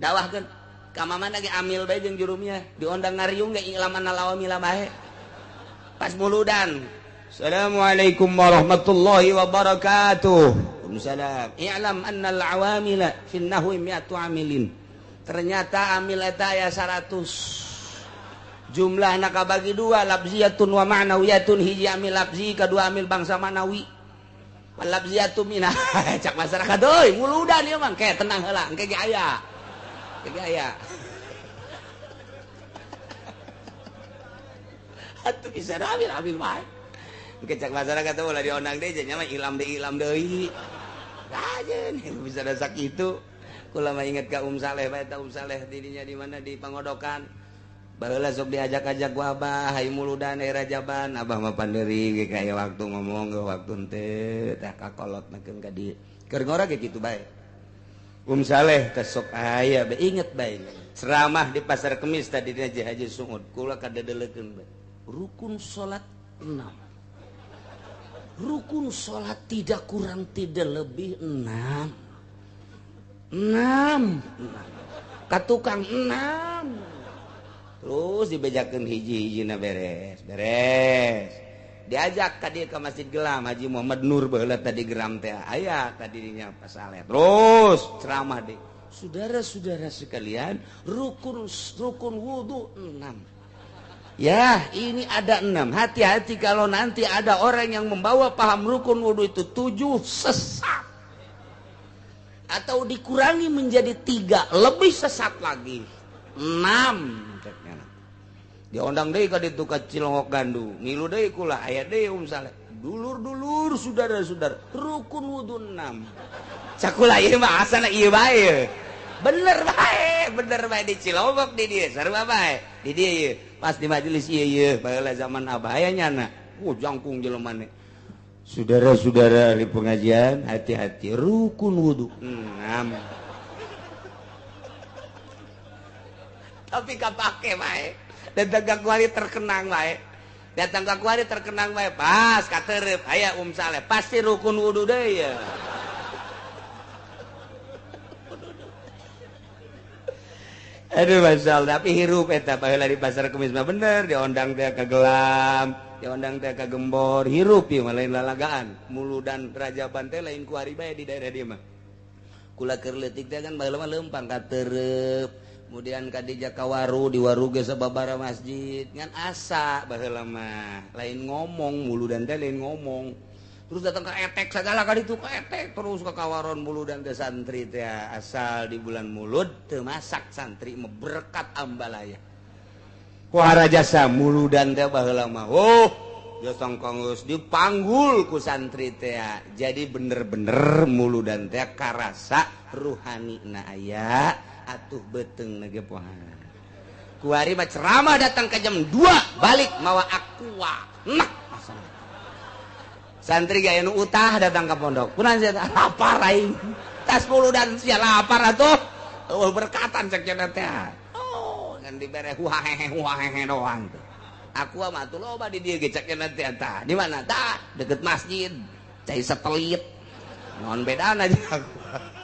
Dakwahkeun ka mamana ge amil bae jeung jurumnya diondang ngariung ge ilaman lawamila bae. Pas muludan. Assalamualaikum warahmatullahi wabarakatuh. Waalaikumsalam. I'lam annal awamila fin nahwi mi'atu amilin. Ternyata amil eta aya 100. Jumlahna kabagi dua, lafziyatun wa ma'nawiyatun. Hiji amil lafzi, kadua amil bangsa ma'nawi. Walafziyatu minah. Cak masyarakat euy, muludan ieu mah. Ke tenang heula, engke ge aya. Engke ge aya. Atuh bisa amil bae. Engke cak masyarakat teh ulah diondang deui nya mah ilam deui. Kajeun bisa da sakitu. Kula mah inget ka Saleh bae ta Saleh didinya di mana di Pangodokan. Baheula sok diajak-ajak ku abah hayu muludan daerah Jaban abah mah panderi ge kaya waktu ngomong ge waktu henteu tah kakolot nakeun ka dieu. Keur ngora ge kitu bae. Saleh teh sok aya bae inget bae. Ceramah di Pasar Kemis tadi dina Haji Sungut kula kadedelekeun bae. Rukun salat 6. Rukun salat tidak kurang tidak lebih 6. 6. Ka tukang 6. Terus dibejakeun hiji-hijina beres, beres. Diajak ka dieu ka Masjid Gelam Haji Muhammad Nur baheula tadi geram teh aya tadi dinya Pak Saleh. Terus ceramah deui. Saudara-saudara sekalian, rukun wudu 6. Ya, ini ada 6. Hati-hati kalau nanti ada orang yang membawa paham rukun wudu itu 7 sesat. Atau dikurangi menjadi 3, lebih sesat lagi. 6. Diondang deui ka ditu ka Cilongok Gandu, ngilu deui kula aya deui Saleh. Dulur-dulur saudara-saudara, rukun wudu 6. Cakula ieu mah asana ieu bae. Bener bae di Cilongok di dieu sarua bae. Di dieu ieu pas di majelis ieu ieu baheula zaman abah aya nyana. Jangkung jelema ne. Saudara-saudara ahli pengajian, hati-hati rukun wudu 6. Tapi kapake bae. Datang ka kuari terkenang bae. Datang ka kuari terkenang bae. Pas katerep aya Saleh pasti rukun wudu deui ya. Aduh masal tapi hirup eta baheula di Pasar Kemis mah bener diondang teh ka Gelam, diondang teh ka Gembor, hirup ieu mah lain lalagaan. Muludan Rajaban teh lain kuari bae di daerah dieu mah. Kula keur leutik teh kan baheula mah leumpang katerep. Kemudian kadija kawaru di waru ge sababara masjid ngan asa baheula mah lain ngomong muludan teh lain ngomong terus datang ke etek segala ka ditu ka etek terus ke kawaron muludan teh santri teh asal di bulan mulud teu masak santri mah berkat ambalaya kuara jasa muludan teh baheula mah oh jasa geus dipanggul ku santri teh jadi bener-bener muludan teh karasa ruhani na aya atuh beteng nage pohan. Kuari mah ceramah datang ke jam 2 balik mawa aqua. Nak santri gaya nu utah datang ke pondok. Kunaon sia lapar aing. Tas muludan sia lapar atuh. Eueuh berkatan cek cenah teh. Oh, ngan dibere huahehe huahehe doang tuh. Aqua mah atuh loba di dieu ge cek cenah teh tah. Di mana tah? Deket masjid. Cai setelit. Naon bedana jeung aqua.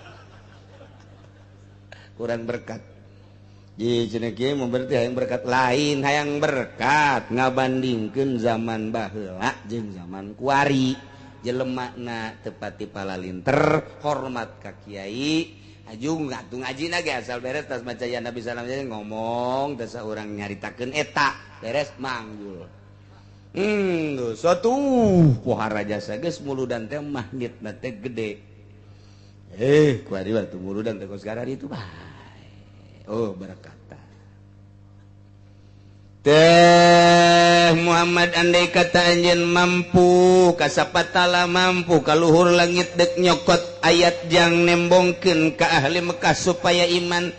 Kurang berkat. Ji cenah kieu mah berarti hayang berkat lain, hayang berkat ngabandingkeun zaman baheula jeung zaman kuari. Jelemana teu pati palalinter, hormat ka kiai, ajung atuh ngajina ge asal beres tas maca ya Nabi salam ngomong teh saurang nyaritakeun eta, beres manggul. Satu pohara jasa geus muludan teh magnetna teh gede. Kuari waktu muludan teh kos itu bae. Oh berkata teh Muhammad andai kata anjeun mampu kasapatala mampu kaluhur langit dek nyokot ayat jang nembongkeun ka ahli Mekah supaya iman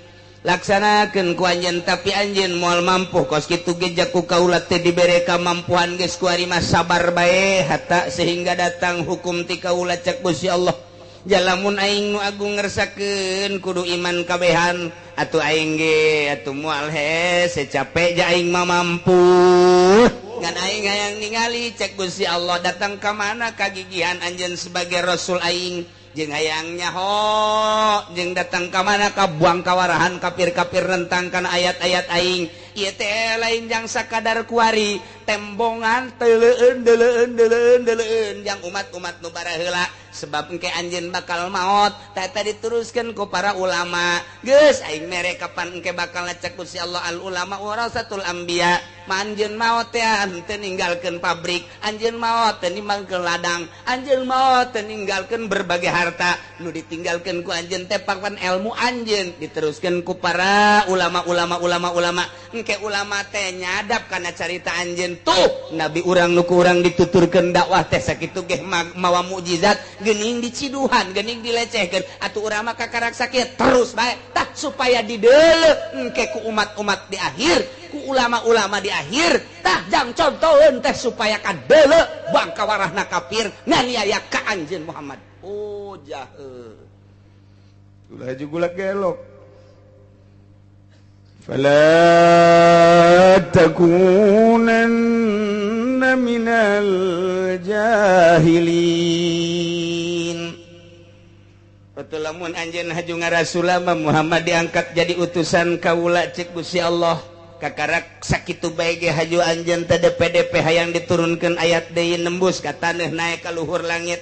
laksanakeun ku anjeun tapi anjeun moal mampu kos kitu ge jaku kaula teh dibere kamampuan geus kuari mah sabar bae hatta sehingga datang hukum ti kaula cek Gusti Allah. Jalamun aing nu agung ngersakeun kudu iman kabehan atuh aing ge atuh moal hese capek ja aing mah mampu ngan aing hayang ningali cek Gusti Allah datang ka mana kagigihan anjeun sebagai rasul aing jeung hayang nyaho jeung datang ka mana ka buang kawarahan kafir-kafir rentang kana ayat-ayat aing ieu teh lain jang sakadar kuari tembongan teuleun deuleun deuleun deuleun jang umat-umat nu baraheula sebab engke anjeun bakal maot tah diteruskeun ku para ulama geus aing mere kapan engke bakal ngecek Gusti Allah al ulama warasatul anbiya ma anjeun maot teh henteu ninggalkeun pabrik anjeun maot teu ninggalkeun ladang anjeun maot teu ninggalkeun berbagai harta nu ditinggalkeun ku anjeun teh papan ilmu anjeun diteruskeun ku para ulama-ulama ulama-ulama engke ulama teh nyadap kana carita anjeun tuh nabi urang nu ku urang dituturkeun dakwah teh sakitu geh mawa mukjizat gening diciduhan gening dilecehkeun atuh urang mah kakarak sakit terus bae tah supaya dideuleu engke ku umat-umat di akhir ku ulama-ulama di akhir tah jang contoheun teh supaya kadeuleu bangka warahna kafir nganiaya ka anjeun Muhammad. Oh jahe ulah juga gelok. Fala takunanna minal jahilin. Betul lamun anjeun haju ngarasulama Muhammad diangkat jadi utusan kaula cek Gusti Allah kakarak sakitu bae ge haju anjeun teh DPDP hayang diturunkeun ayat deui nembus ka taneuh naek ka luhur langit.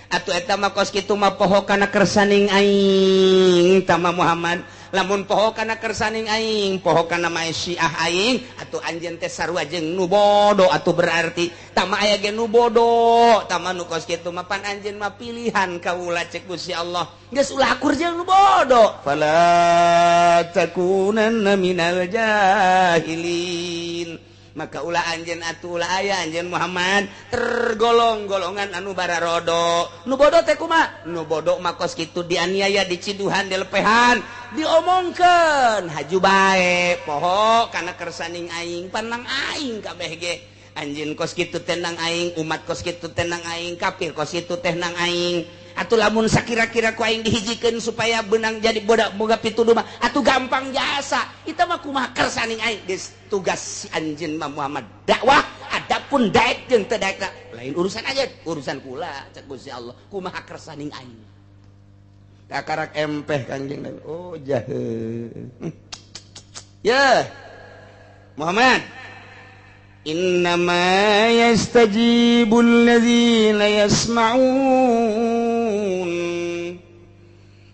Atuh eta mah kos kitu mah poho kana kersaning aing tama Muhammad. Lamun poho kana kersaning aing, poho kana maesyiah aing, atuh anjeun teh sarua jeung nu bodo atuh berarti tama aya ge nu bodo, tama nu kos kitu mah pan anjeun mah pilihan kaula cek Gusti Allah. Geus ulah akur jeung nu bodo. Fala takunanna minal jahilin. Maka ulah anjeun atuh ulah aya anjeun Muhammad tergolong golongan anu bararodo. Nu bodo teh kumaha? Nu bodo mah kos kitu dianiaya, diciduhan, dilepehan, diomongkeun haju bae poho kana kersaning aing, panang aing kabeh ge. Anjeun kos kitu teh nang aing, umat kos kitu teh nang aing, kafir kos kitu teh nang aing. Atuh lamun sakira-kira ku aing dihijikeun supaya benang jadi bodak boga pituduh mah atuh gampang jasa. Eta mah kumaha kersaning aing geus tugas si anjeun mah Muhammad dakwah, adapun daek jeung teu daek lain urusan aja, urusan kula cek Gusti Allah kumaha kersaning aing. Kakarak empeh Kangjeng Nabi. Oh jahe. Ya Muhammad, innama yastajibul ladzina yasma'un.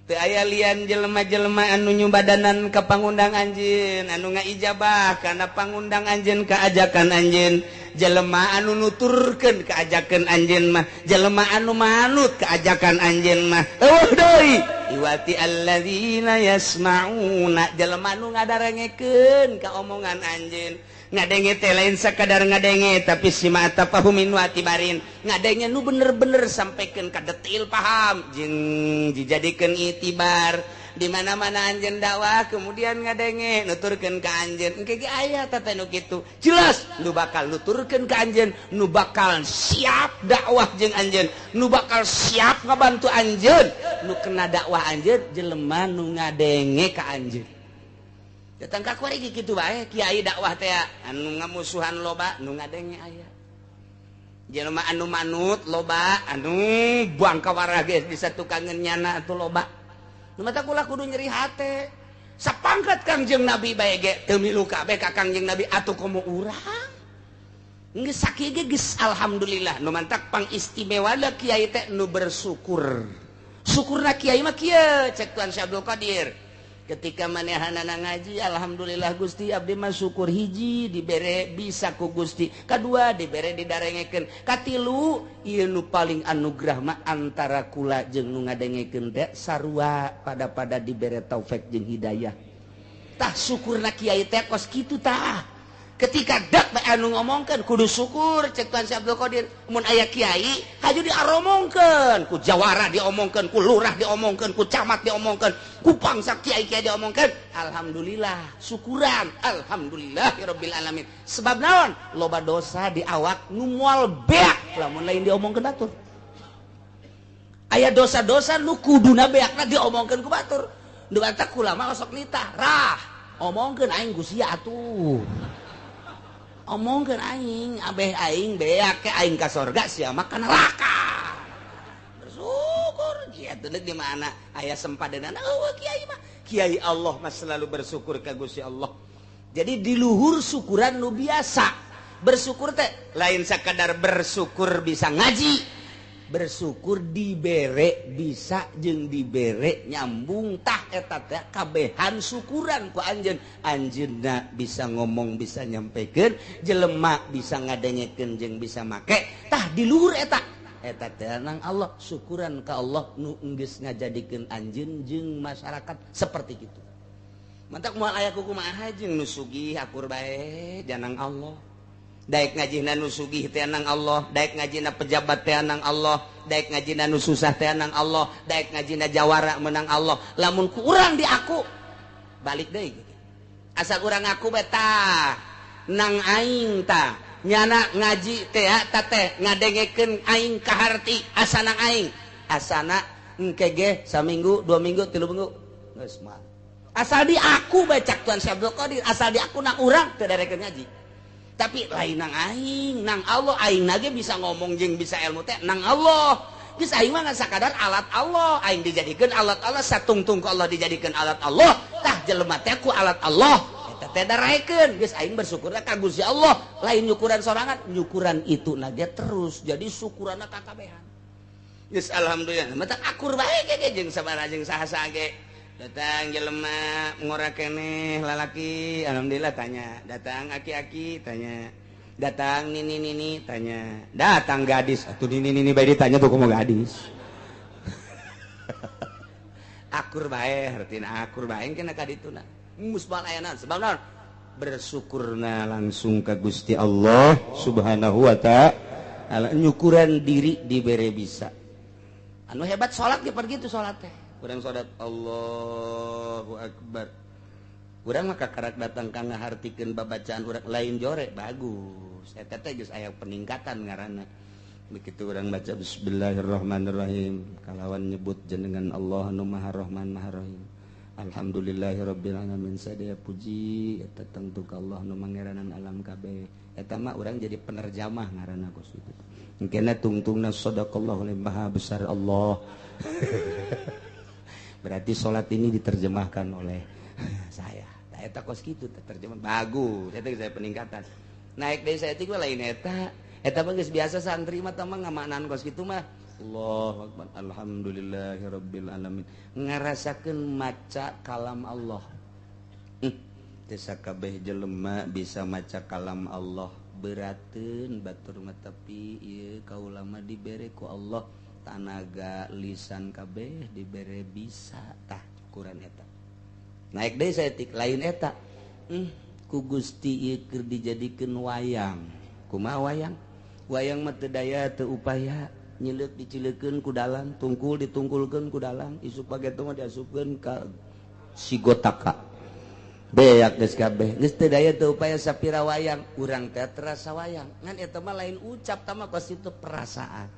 Teu aya lian jelema-jelema anu nyubadanan ka pangundang anjeun, anu ngaijabah kana pangundang anjeun ka ajakan anjeun, jelema anu nuturkeun ka ajakan anjeun mah, jelema anu manut ka ajakan anjeun mah. Eueuh deui iwati alladzina yasma'una, jelema anu ngadarengekeun ka omongan anjeun. Ngadenge teh lain sakadar ngadenge tapi simata pahumin wa tibarin, ngadenge nu bener-bener sampaikan ka detil paham jeung dijadikeun itibar. Di mana-mana anjeun dakwah kemudian ngadenge nuturkeun ka anjeun engke ge aya teh nu kitu jelas nu bakal nuturkeun ka anjeun, nu bakal siap dakwah jeung anjeun, nu bakal siap ngabantu anjeun, nu kena dakwah anjeun jelema nu ngadenge ka anjeun. Datang ka kuari kitu bae kiai dakwah teh anu ngamusuhan loba nu ngadenge aya. Jelema anu manut loba anu buang ka warah geus bisa tukangeun nyana atuh loba. Nu mata kula kudu nyeri hate. Sapangkat Kangjeng Nabi bae ge teu milu kabeh ka Kangjeng Nabi atuh komo urang. Geus sakieu ge geus alhamdulillah nu mantak pangistimewana kiai teh nu bersyukur. Syukurna kiai mah kieu cek Tuan Syekh Abdul Qadir. Ketika manehanana ngaji alhamdulillah Gusti abdi mah syukur hiji dibere bisa ku Gusti, kadua dibere didarengekeun, katilu ieu nu paling anugerah mah antara kula jeung nu ngadengekeun teh sarua pada-pada dibere taufik jeung hidayah. Tah syukurna kiai teh kos kitu tah. Ketika dak bae anu ngomongkeun kudu syukur cek Tuan Syekh Abdul Qadir. Mun aya kiai haju diaromongkeun, ku jawara diomongkeun, ku lurah diomongkeun, ku camat diomongkeun, ku bangsa kiai-kiai diomongkeun. Alhamdulillah, syukuran, alhamdulillahirabbil alamin. Sebab naon? Loba dosa di awak nu moal beak lamun lain diomongkeun batur. Aya dosa-dosa nu kuduna beakna diomongkeun ku batur. Nu batak ulama sok nitah, rah, omongkeun aing ku sia atuh. Omongkeun aing, abeh aing beak ke aing ka sorga sia mah ka neraka. Bersyukur kieu teh di mana aya sempadeunana eueuh kiai mah. Kiai Allah mah selalu bersyukur ka Gusti Allah. Jadi di luhur syukuran nu biasa. Bersyukur teh lain sakadar bersyukur bisa ngaji. Bersyukur dibere bisa jeung dibere nyambung tah eta teh kabehan syukuran ku anjeun. Anjeunna bisa ngomong bisa nyampekeun, jelema bisa ngadengekeun jeung bisa make tah di luhur eta. Eta teh nang Allah syukuran ka Allah nu geus ngajadikeun anjeun jeung masyarakat seperti kitu. Mantak moal aya kumaha jeung nu sugih akur bae janang Allah. Daek ngajina nu sugih teh nang Allah, daek ngajina pejabat teh nang Allah, daek ngajina nu susah teh nang Allah, daek ngajina jawara menang Allah. Lamun ku urang di aku balik deui. Asal urang ngaku beta nang aing ta nyana ngaji teh ta teh ngadengekeun aing kaharti asana aing asana engke ge saminggu 2 minggu 3 minggu geus mah asal di aku bae cak Tuan Syekh Abdul Qadir asal di aku nang urang teu darekeun ngaji tapi lain nang aing nang Allah aing nage bisa ngomong jeung bisa ilmu teh nang Allah geus aing mah ngan sakadar alat Allah aing dijadikeun alat Allah satungtung ku Allah dijadikeun alat Allah tah jelema teh ku alat Allah eta teh daraekeun geus aing bersyukurna ka Gusti Allah lain nyukuran sorangan nyukuran itu nage terus jadi syukuranna kakabehan geus alhamdulillah mata akur bae ge jeung sabaraha jeung saha-saha ge datang jelema ngora keneh lalaki alhamdulillah tanya datang aki-aki tanya datang nini-nini tanya datang gadis atuh nini-nini bae ditanya tuh kumaha gadis akur bae hartina akur bae kena ka dituna musbal ayana sebab naon bersyukurna langsung ka Gusti Allah Subhanahu wa ta'ala nyukuran diri dibere bisa anu hebat salat ge pergi tu salat teh urang salat Allahu Akbar urang mah kakarak datang ka ngahartikeun babacaan urang lain jore bagus eta teh geus aya peningkatan ngaranna begitu urang baca bismillahirrahmanirrahim kalawan nyebut jenengan Allah nu Maha Rahman Maha Rahim alhamdulillahirabbil alamin sadaya puji eta tangtu ka Allah nu mangeranan alam kabeh eta mah urang jadi penerjemah ngaranna kos kitu engkena tungtungna sadaqallahu maha besar Allah berarti salat ini diterjemahkan oleh saya. Nah, eta kos kitu terjemah bagus. Eta saya peningkatan. Naik deui saya teh lain eta. Eta mah geus biasa santri mah tah mah ngamaknaan kos kitu mah. Allahu akbar alhamdulillahirabbil alamin. Ngarasakeun maca kalam Allah. Teu sakabeh jelema bisa maca kalam Allah. Berateun batur mah tapi ieu kaula mah dibere ku Allah tanaga lisan kabeh dibere bisa tah ukuran eta. Naik deui saeutik lain eta. Ku Gusti ieu keur dijadikeun wayang. Kumaha wayang? Wayang mah teu daya teu upaya, nyileuk dicileukeun ku dalang, tungkul ditungkulkeun ku dalang, isuk pageto mah diasupkeun ka sigotaka. Beak geus kabeh. Geus teu daya teu upaya sapira wayang, urang teh terasa wayang. Ngan eta mah lain ucap tah mah kos itu perasaan.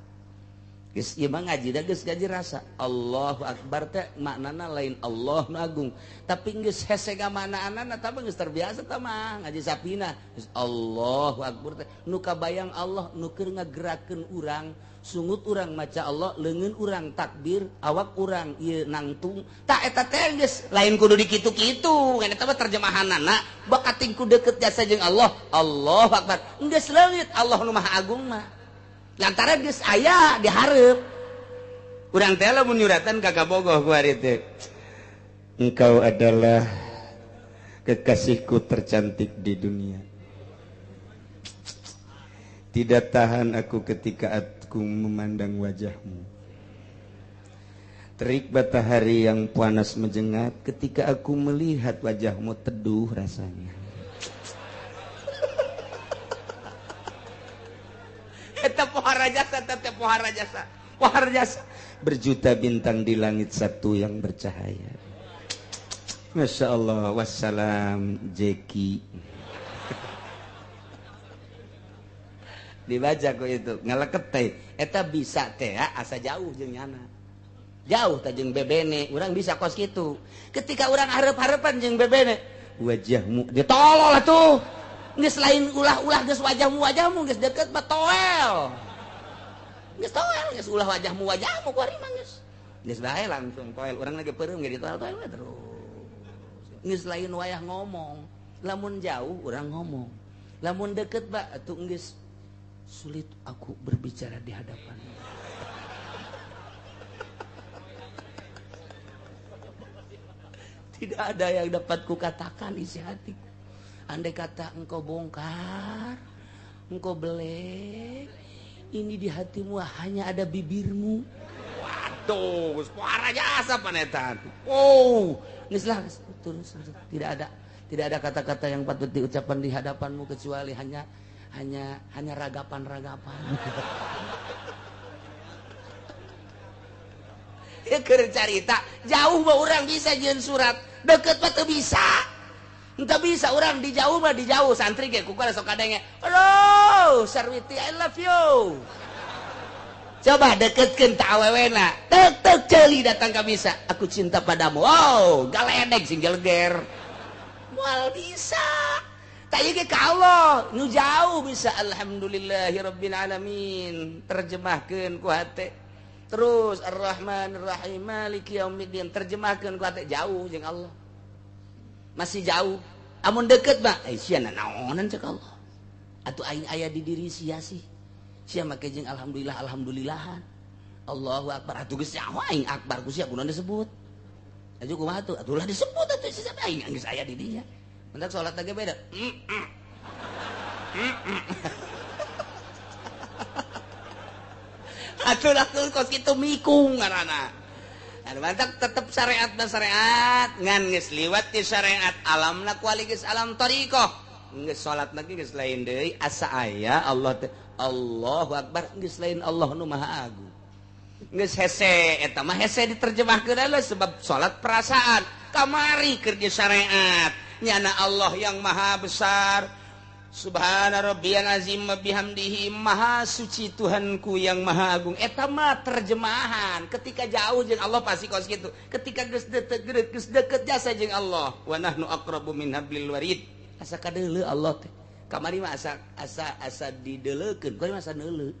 Geus ieu mah ngaji da geus ngaji rasa. Allahu akbar teh maknana lain Allah nu agung, tapi geus hese ngamaknaanana tah geus terbiasa tah mah ngaji sapina. Geus Allahu akbar teh nu kabayang Allah nu keur ngagerakeun urang, sungut urang maca Allah, leungeun urang takbir, awak urang ieu nangtung. Tah eta teh geus lain kudu dikitu-kitu, ngan eta mah terjemahanana bakating ku deukeut jasa jeung Allah. Allahu akbar. Geus leungit Allah nu Maha Agung mah. Lantaran geus aya dihareup. Urang teh lamun nyuratan ka kabogoh ku ari teh. Engkau adalah kekasihku tercantik di dunia. Tidak tahan aku ketika aku memandang wajahmu. Terik matahari yang panas menjengat ketika aku melihat wajahmu teduh rasanya. Eta pohara jasa, teh pohara jasa, pohara jasa. Berjuta bintang di langit satu yang bercahaya. Masya Allah, wassalam Jeki. Dibaca ku itu ngaleket teh. Eta bisa teh asa jauh jeung nyana. Jauh teh jeung bebene, urang bisa kos kitu. Ketika urang hareup-hareupan jeung bebene, wajahmu ditolol atuh. Geus lain ulah-ulah geus wajahmu geus deket mah toel. Geus toel geus ulah wajahmu ku ari mah geus. Geus bae langsung toel urang lagi peureum ge ditoel-toel we terus. Geus lain wayah ngomong, lamun jauh urang ngomong. Lamun deket ba atuh geus sulit aku berbicara di hadapanmu. Tidak ada yang dapat kukatakan isi hatiku. Andai kata engkau bongkar, engkau belek, ini di hatimu hanya ada bibirmu. Waduh, suara jasa panetan. Oh, geus lah, turun, tidak ada kata-kata yang patut diucapkan di hadapanmu kecuali hanya ragapan-ragapan. Ya keur carita, jauh mah urang bisa jeung surat, deket mah teu bisa. Entah bisa orang di jauh mah di jauh santri ge ku sok kadenge. Halo, Sarwiti I love you. Coba deketkeun ta awewena. Tek tek ceuli datang ka bisa. Aku cinta padamu. Wow, galedeg sing geleger. Moal bisa. Tak ieu ge ka Allah, nu jauh bisa alhamdulillahirabbil alamin. Terjemahkeun ku hate. Terus Ar-Rahmanir-Rahim Maliki yaumiddin terjemahkeun ku hate jauh jeung Allah. Masih jauh. Amun deket mah eh sia naonan cek Allah. Atuh aing aya di diri sia sih. Sia make jeung alhamdulillah alhamdulillahan. Allahu akbar atuh geus nyaho aing akbar ku sia kunaon disebut. Atuh kumaha atuh? Atuh lah disebut atuh sia aing geus aya di dinya. Mentak salat ge beda. Atuh lah kos kitu mikung ngaranna. Anu mantak tetep syariat na syariat ngan geus liwat ti syariat alamna kuali geus alam thariqah geus salatna ge geus lain deui asa aya Allah teh Allahu akbar geus lain Allah nu maha agung geus hese eta mah hese diterjemahkeun lah sebab salat perasaan kamari keur syariat nyana Allah yang maha besar Subhana rabbiyal azim wa bihamdihi maha suci Tuhanku yang maha agung. Eta mah terjemahan ketika jauh jeung Allah pasti kos kitu. Ketika geus deket geus deket jasa jeung Allah wa nahnu aqrabu min hablil warid. Asa kadeuleu Allah teh. Kamari mah asa asa asa dideuleukeun, kuari mah asa neuleu.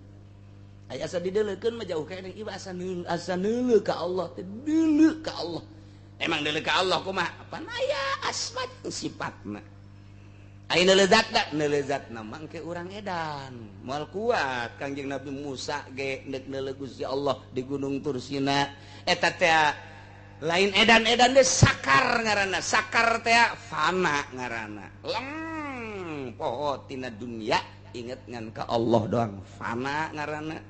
Aya asa dideuleukeun mah jauh keneh ieu asa neuleu, asa neuleu ka Allah teh, deuleu ka Allah. Emang deuleu ka Allah kumaha? Pan aya asma sifatna. Ayeuna lezatna, neulezatna mah engke urang edan. Moal kuat Kangjeng Nabi Musa ge neuk neuleuh Gusti Allah di Gunung Tursina. Eta teh lain edan-edan deui sakar ngaranna. Sakar teh fana ngaranna. Leng poho tina dunia inget ngan ka Allah doang fana ngaranna.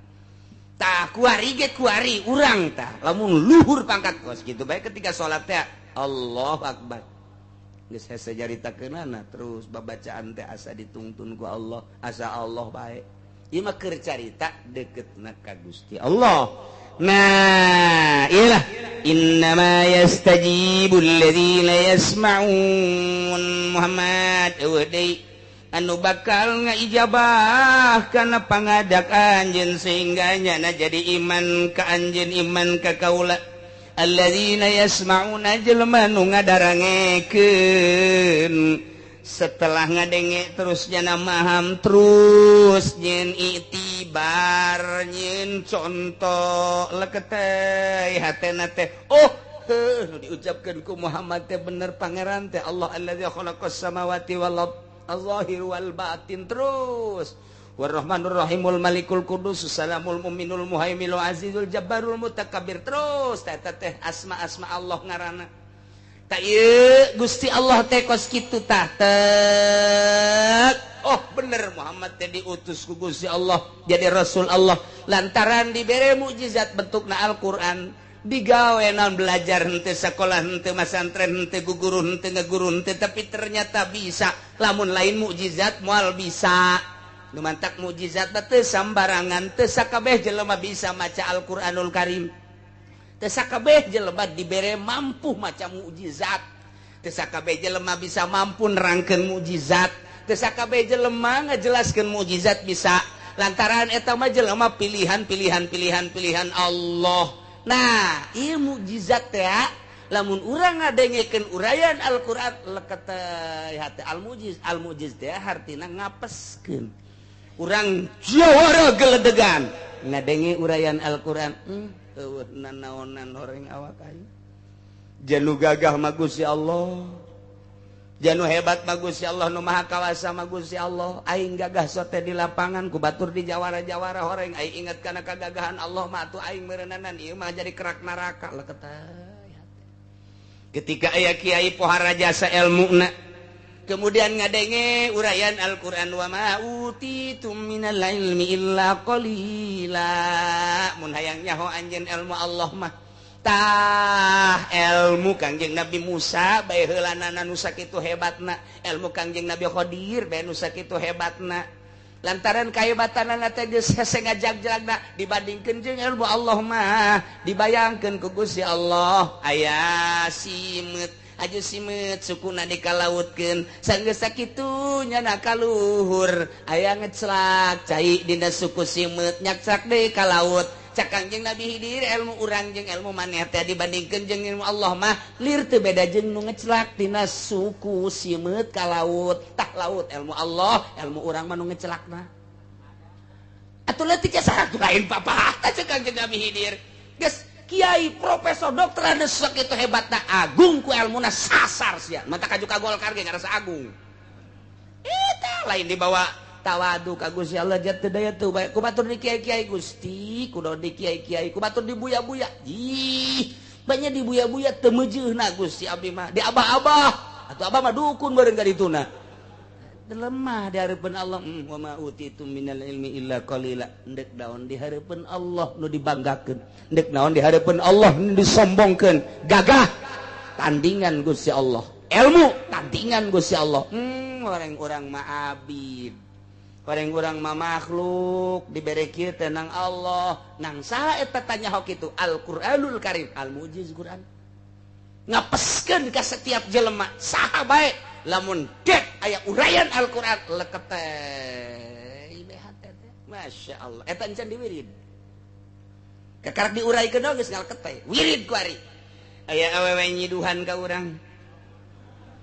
Tah kuari ge kuari urang tah lamun luhur pangkat kos kitu bae ketika salat teh Allahu akbar. Geus hese caritakeunana terus babacaan teh asa ditungtun ku Allah, asa Allah bae. Ieu mah keur carita deketna ka Gusti Allah. Nah, iyalah innama yastajibul ladzina yasma'un Muhammad eueuh deui anu bakal ngaijabah kana pangadak anjeun sehingga nyana jadi iman ka anjeun iman ka kaula. Alladzina yasma'una jelema nu ngadarangekeun setelah ngadenge terus nyana maham terus nyen itibar nyen contoh leketeh hatena teh oh heuh nu diucapkeun ku Muhammad teh bener pangeran teh Allah allazi khalaqas samawati wal ard az-zahir wal batin terus Warrahmanur Rahimul Malikul Qudus Salamul Muminul Muhaiminul Azizul Jabbarul Mutakabbir terus teh teh asma-asma Allah ngaranna. Ta ieu Gusti Allah teh kos kitu tah tek. Oh bener Muhammad teh diutus ku Gusti Allah jadi Rasul Allah lantaran dibere mukjizat bentukna Al-Qur'an digawe naon belajar henteu sakolah henteu masantren henteu guguru henteu ngaguru henteu tapi ternyata bisa lamun lain mukjizat moal bisa. Nu mantak mukjizat teh sambarangan teu sakabeh jelema bisa maca Al-Qur'anul Karim. Teu sakabeh jelema dibere mampu maca mukjizat. Teu sakabeh jelema bisa mampu nerangkeun mukjizat. Teu sakabeh jelema ngajelaskeun mukjizat bisa. Lantaran eta mah jelema pilihan-pilihan pilihan-pilihan Allah. Nah, ieu mukjizat teh lamun urang ngadengekeun uraian Al-Qur'an leket hate al-mujiz. Al-mujiz teh hartina ngapeskeun. Urang jawara geledegan ngadenge uraian Al-Qur'an eueuh nanaonan horeng awak aing janu gagah mah Gusti Allah janu hebat mah Gusti Allah nu maha kawasa mah Gusti Allah aing gagah sote di lapangan ku batur di jawara-jawara horeng aing inget kana kagagahan Allah mah atuh aing meureunnanan ieu mah jadi kerak neraka leket ketika aya kiai pohara jasa elmuna kemudian ngadenge uraian Al-Qur'an wa ma utitum minal ilmi illa qalila mun hayang nyaho anjeun ilmu Allah mah tah ilmu Kangjeng Nabi Musa bae heulanana nu sakitu hebatna ilmu Kangjeng Nabi Khadir bae nu sakitu hebatna Lantaran kahebatanana teh geus hese ngajag-jagna dibandingkeun jeung ilmu Allah mah dibayangkeun ku Gusti Allah aya simeut aju simeut sukuna dikalautkeun sanggeus sakitu nyana kaluhur aya ngecelak cai dina suku simeut nyakcak deui ka laut. Cak Kangjeng Nabi Hidir ilmu urang jeung ilmu maneh teh dibandingkeun jeung ilmu Allah mah lir teu beda jeung nu ngecelak tina suku simeut ka laut. Tah laut ilmu Allah, ilmu urang mah nu ngecelakna. Atuh leutik saha lain papah tah cek Kangjeng Nabi Hidir. Geus kiai profesor dokter anu sakitu hebatna agung ku ilmuna sasar sia. Mata kaju ka Golkar ge ngarasa agung. Eta lain dibawa tawadu ka Gusti Allah jat teu daya teu bae ku batur di kiai-kiai Gusti kudu di kiai-kiai ku batur di buya-buya ih banyak di buya-buya teu meujeuhna Gusti abdi mah di abah-abah atuh abah mah dukun bareng ka dituna lemah di hareupeun Allah. Wa ma utitu minal ilmi illa qalila. Ndek naon di hareupeun Allah nu dibanggakeun, ndek naon di hareupeun Allah nu disombongkeun, gagah tandingan Gusti Allah, ilmu tandingan Gusti Allah. Orang-orang mah abid, orang-orang mah makhluk dibere kieu teh nang Allah. Nang saha eta tanya hok itu Al-Qur'anul Karim, al-mujiz Qur'an ngapeskeun ka setiap jelema saha bae lamun dek aya uraian Al-Qur'an leket teh ibehate teh Masya Allah eta encan diwirid kakarak diuraikeun geus ngaleket teh wirid ku ari aya awewe nyiduhan ka urang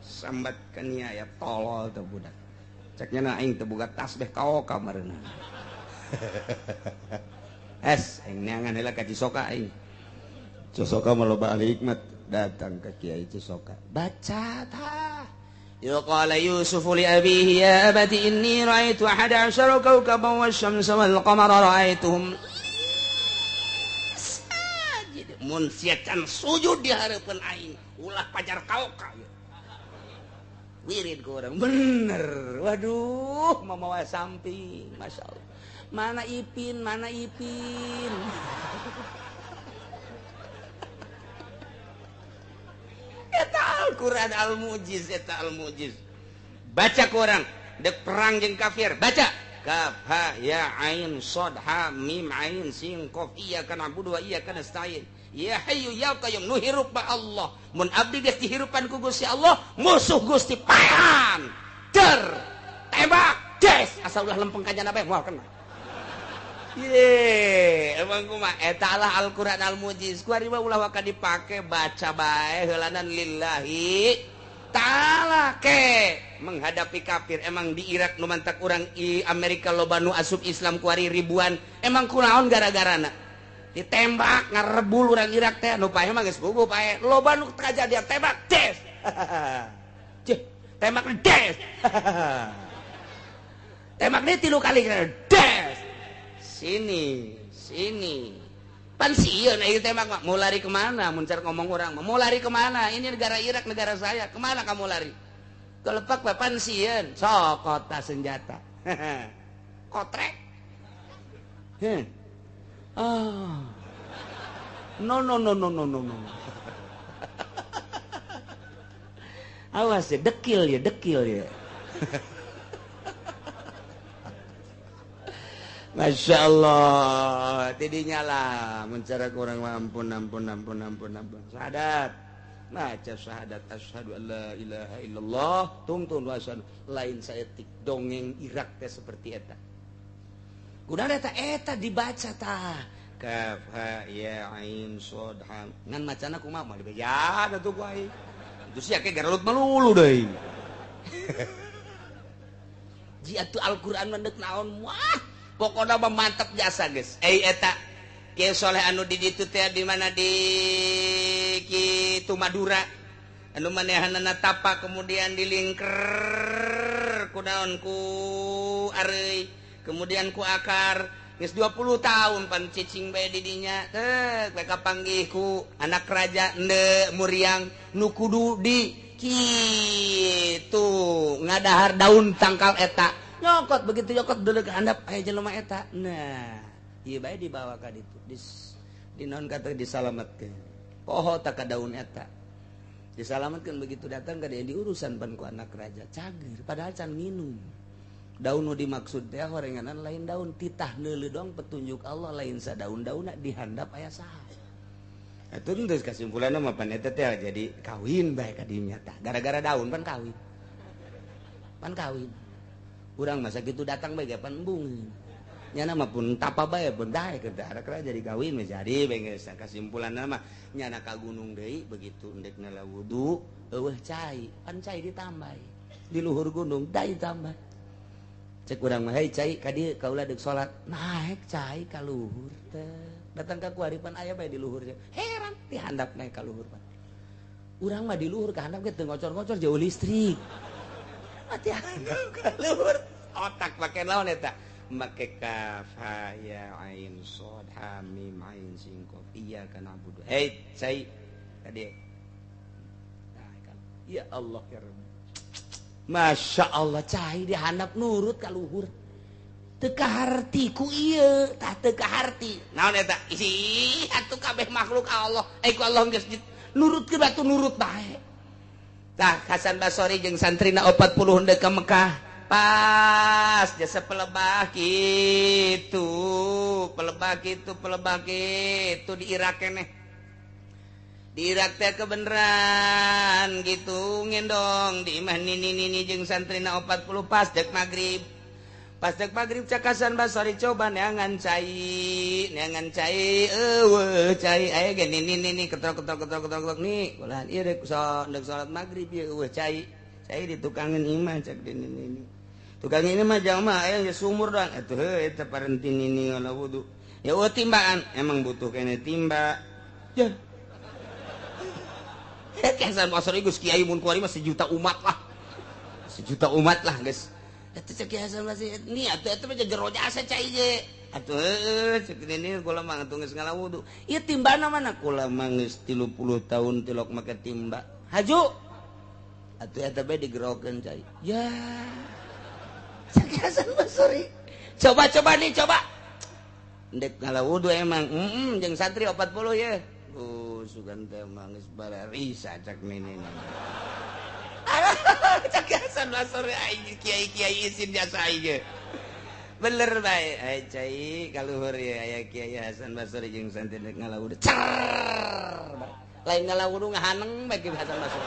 sambat ka nia aya tolol teh budak. Ceknya na aing teu boga tasbih kaoka mareuna. Es aing neangan heula ka Cisoka aing. Cisoka mah loba ahli hikmat, datang ka Kiai Cisoka. Baca tah. Ya qala Yusuf li abihi ya abati inni ra'aitu ahada asyara kawkaban wasyamsa wal qamara ra'aituhum sajid. Mun sia can sujud di hareupeun aing, ulah pajar kaoka. Wirid ke orang bener, waduh mamawa samping, masya Allah. Mana Ipin, mana Ipin. Eta Al-Quran al-mujiz, eta al-mujiz. Baca ke orang, dek perang jeung kafir, baca. Kaf ha ya ain sod ha mim ain sin qaf iyyaka na'budu wa iyyaka nasta'in. Ya hayyu ya qayyum nu hirup ba Allah. Mun abdi geus dihirupan ku Gusti Allah, musuh Gusti paehan. Der tembak des asa ulah lempeng ka jana bae moal kena. Ye, emang kumaha eta lah Al-Qur'an al-mujiz. Ku ari mah ulah waka dipake baca bae heulanan lillahi ta'ala ke menghadapi kafir. Emang di Irak nu mantak urang i Amerika loba nu asup Islam ku ari ribuan. Emang kunaon gara-garana? Ditembak ngarebul urang Irak teh nu paeh mah geus puguh paeh loba nu kajadian tembak des. Cih, tembak des. Tembak deui 3 kali des. Sini, sini. Pan sieun ieu tembak mah mau lari kemana? Mun car ngomong urang mah mau lari kemana? Ini negara Irak, negara saya. Kemana kamu lari? Kelepak bae pan sieun, sok kota senjata. Kotrek. Heh. Ah. No no no no no no no. Awas ya, dekil ya, dekil ya. Masya Allah, tidinya lah mencara kurang ampun ampun ampun ampun ampun. Syahadat, baca syahadat asyhadu alla ilaha illallah, tungtun wa asyhadu lain saeutik dongeng Irak teh seperti eta. Kunaon eta eta dibaca tah. Kaf ha ya ain shad ha. Ngan macana kumaha moal dibeja atuh ku aing. Itu sia ke garelut melulu deui. Ji atuh Al-Qur'an mah deuk naon wah. Pokona mah mantep jasa geus. Eta Kiai Soleh anu di ditu teh di mana di kitu Madura. Anu manehanana tapa kemudian dilingker ku naon ku areuy, kemudian ku akar. Geus 20 tahun pan cicing bae di dinya. Teh bae kapanggih ku anak raja ende muriang nu kudu di kitu ngadahar daun tangkal eta. Nyokot begitu nyokot dulu ke handap aya jelema eta. Nah, ieu bae dibawa ka ditu. Di naon kata disalametkeun. Poho tak ka daun eta. Disalametkeun begitu datang ka dia diurusan pan ku anak raja. Cager padahal can minum. Daun nu dimaksud teh horenganan lain daun titah neuleuh doang petunjuk Allah lain sadaun-daunna dihandap aya saha. Atuh geus kasimpulanna mah pan eta teh jadi kawin bae ka dinya tah. Gara-gara daun pan kawin. Pan kawin. Urang masa kitu datang bae ge pan embung. Nyana mah pun tapa bae pun daek keur jadi kawin mah jadi bae geus kasimpulanna mah nyana ka gunung deui begitu endek nala wudu eueuh cai, pan cai ditambah. Di luhur gunung dai tambah. Cek urang mah hei cai ka dieu kaula deuk salat. Naek cai ka luhur teh. Datang ka kuaripan aya bae di luhur. Heran dihandap naek ka luhur pan. Urang mah di luhur ka handap ge teu ngocor-ngocor jauh listrik. Mati handap ka luhur. Otak make naon eta? Make kaf ha ya ain shad ha mim ain sin qaf iyyaka na'budu. Hei cai ka dieu. Ya Allah ya Rabbi. Masya Allah cai dihandap nurut ka luhur. Teu kaharti ku ieu, tah teu kaharti. Naon eta? Ih, atuh kabeh makhluk Allah. Ku Allah geus nurut ke batu nurut bae. Tah Hasan Basori jeung santrina 40 henteu ka Mekah. Pas jasa pelebah kitu, pelebah kitu, pelebah kitu di Irak keneh. Di Irak teh kebeneran gitu ngendong di imah nini-nini jeung santrina 40 pas dek magrib. Pas dek magrib cak Hasan Basori coba neangan cai eueuh cai aya ge nini-nini ketrok-ketrok ketrok-ketrok nih ulah ieu dek salat magrib ieu eueuh cai. Cai di tukangan imah cak di nini. Tukang ini mah jamaah aya sumur doang atuh heuh eta parenti nini ngala wudu. Ya eueuh timbaan emang butuh kene timba. Ya. Hasan Basri geus kiai mun kuari mah sejuta umat lah. Sejuta umat lah geus. Eta cek Kiai Hasan Basri ni atuh eta mah jero jasa cai ge. Atuh heueuh cek nini kula mah atuh geus ngala wudu. Ieu timbana mana kula mah geus 30 tahun tilok make timba. Haju. Atuh eta bae digerokeun cai. Ya. Cek Hasan Basri. Coba-coba nih coba. Ndek ngala wudu emang jeung santri 40 ye. Sugan teh mah geus bararisa cak nini. Cak Hasan Basri aing kiai-kiai isin jasa aing. Bener bae ai cai kaluhur ye aya Kiai Hasan Basri jeung santri ngala wudu. Cer. Lain ngala wudu ngahaneng bae Ki Hasan Basri.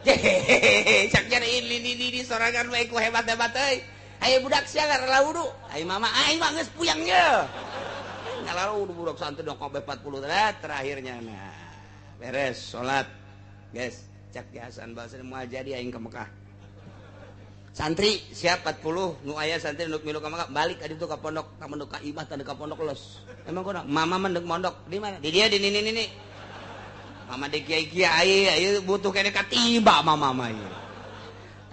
Hehehe cak jare ini sorangan bae ku hebat-hebat euy. Aya budak sia ngala wudu. Ai mama aing mah geus puyang ye. Ngalalu budak santri dong kabeh 40 terakhirnya nah beres salat guys cak Hasan Basri moal jadi aing ke Mekah. Santri siap 40 nu aya santri nu milu ka Mekah balik ka ditu ka pondok ka mondok ka imah tanda ka pondok los. Emang kono mama mendek mondok di mana? Di dia di nini nini. Mama di kiai-kiai ieu butuh kene katiba mama mah ieu.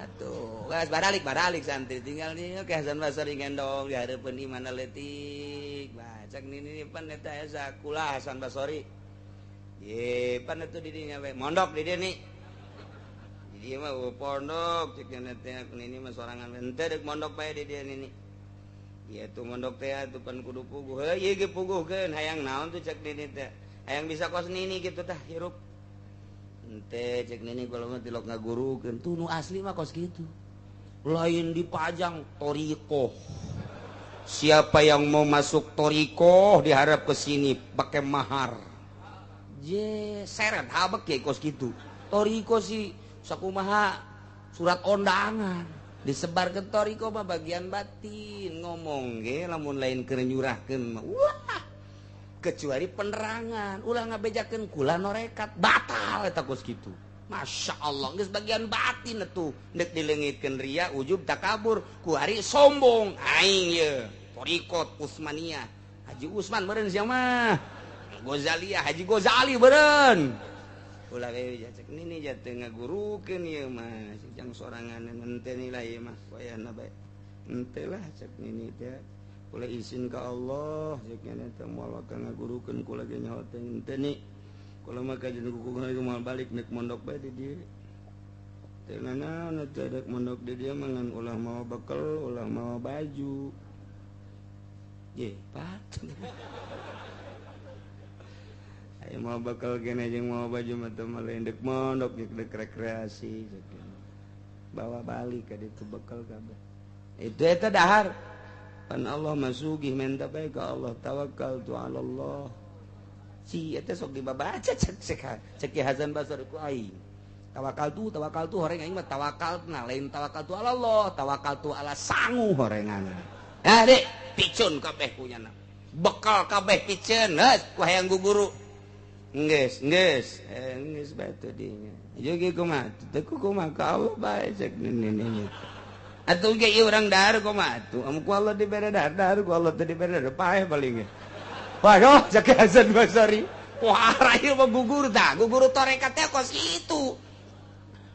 Atuh geus baralik santri tinggal di ke Hasan Basri ngendong di hareupeun imahna leutik. Cak nini pan eta asa kula Hasan Basri. Ye pan atuh di dinya we mondok di dieu ni. Di dieu mah pondok cek nya teh nini mah sorangan henteu deuk mondok bae di dieu nini. Ieu tuh mondok teh atuh pan kudu puguh. Heuh ieu ge puguhkeun hayang naon tuh cek nini teh. Hayang bisa kos nini kitu tah hirup. Henteu cek nini kula mah tilok ngagurukeun tuh nu asli mah kos kitu. Lain dipajang thoriqoh. Siapa yang mau masuk thoriqoh diharap ke sini pakai mahar. Je seret habek ya kos gitu. Thoriqoh sih sakumaha surat undangan disebar ke thoriqoh mah bagian batin ngomong ge lamun lain keur nyurahkeun mah wah kecuali penerangan ulah ngabejakeun kula norekat batal eta kos kitu. Masya Allah geus bagian batin atuh nek dileungitkeun ria ujub takabur ku ari sombong aing ye thoriqot Utsmaniyah Haji Usman meureun sia mah Ghazaliyah Haji Ghazali meureun ulah we cek nini jatuh ngagurukeun ieu mah jang sorangan henteu nilai ieu mah wayahna bae henteu lah cek nini teh kula izin ka Allah cek nini teh moal ka ngagurukeun kula ge nyaho teh henteu ni kula mah kajeun kukuh moal balik nek mondok bae di dieu teh nanaon teh dek mondok di dieu mah ngan ulah mawa bekel ulah mawa baju ye pat aya mawa bekel gene jeung mawa baju mah teh mah lain dek mondok dek rekreasi bawa balik ka ditu bekel kabeh. Itu eta dahar. Pan Allah masugih menta bae ka Allah tawakal tu ala Allah. Si eta sok dibabaca cek cek Ki Hasan Basri ku aing. Tawakal tu horeng aing mah tawakal na lain tawakal tu ala Allah, tawakal tu ala sangu horengan. Nah, dek, picun kabeh punyana. Bekal kabeh piceun, geus ku hayang guguru. Geus, geus, geus bae teh dinya. Ieu ge kumaha? Teu kumaha ka Allah bae cek nini. Atuh ge ieu urang dahar kumaha atuh? Amun ku Allah dibere dahar, dahar ku Allah teu dibere dahar, paeh paling ge. Waduh, cek Hasan Basri. Wah, ieu mah gugur tah, gugur tarekat teh kos kitu.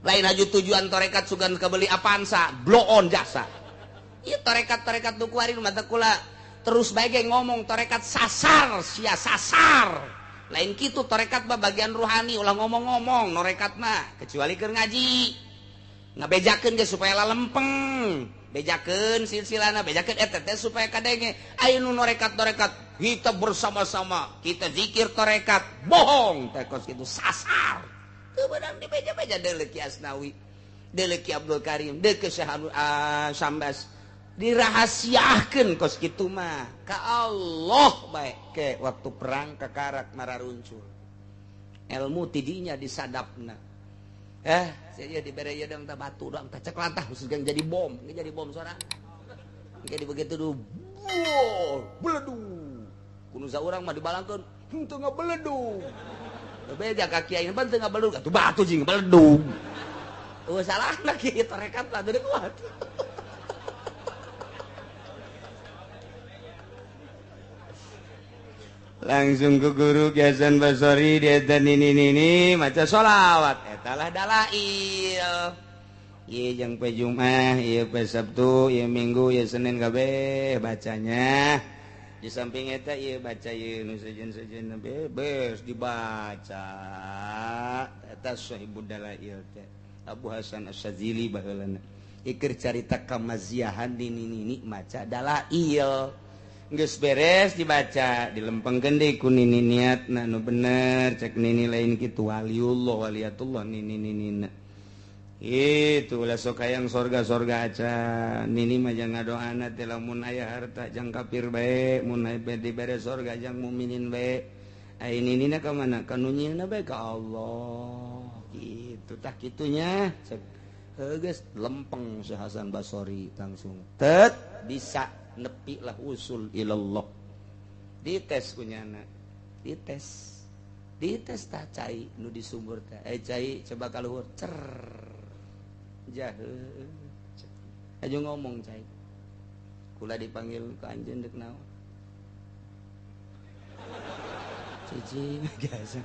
Lain aju tujuan tarekat sugan kabeli Avanza, blow on jasa. Ieu tarekat-tarekat nu kuari mata kula terus bae ge ngomong tarekat sasar, sia sasar. Lain kitu tarekat mah bagian ruhani ulah ngomong-ngomong norekat mah kecuali keur ngaji. Ngabejakeun ge supaya lalempeng. Bejakeun silsilana, bejakeun eta teh supaya kadenge. Aya nu norekat-norekat kita bersama-sama, kita zikir tarekat, bohong teh kos kitu sasar. Teu beunang dibeja-beja deuleu Ki Asnawi, deuleu Ki Abdul Karim, deuleu Syekh Sambas. Dirahasiakeun kos kitu mah ka Allah bae ke waktu perang kakarak mararuncul ilmu tidinya disadapna saya dibere ieu dong tah batu dong tah cek lantah jadi bom ge jadi bom sorangan jadi begitu duh beledug kudu saurang mah dibalangkeun henteu ngabeledug bebeja ka kiai pan teu ngabeledug atuh batu jeung beledug eueuh salahna kieu tarekat lah deui kuat. Langsung ke guru Ki Hasan Basri dia dan nini maca sholawat eta lah dalail. Ieu jeung pe Jumat, ieu pe Sabtu, ieu Minggu, ieu Senin kabeh bacanya. Di samping eta ieu baca ieu nu sejen-sejen bebes dibaca. Eta sahibud dalail teh Abu Hasan Asy-Syadzili baheulana. Iker carita kamaziahan di nini maca dalail. Geus beres dibaca dilempengkeun deui ku nini niatna nu bener cek nini lain kitu waliullah waliyatullah nini ninina itu ulah sok hayang sorga-sorga acan nini mah jang ngadoana teh lamun aya harta jang kafir bae mun aya dibere sorga jang mukminin bae ai ninina ka mana ka nu nyieunna bae ka Allah kitu tah kitunya cek heuh geus lempeng si Hasan Basri langsung tet bisa nepi lah usul ilallah dites kunyana dites tah cai nu di sumur teh cai coba kaluhur cer jahe aja ngomong cai kula dipanggil ke anjeun deuk naon cici biasa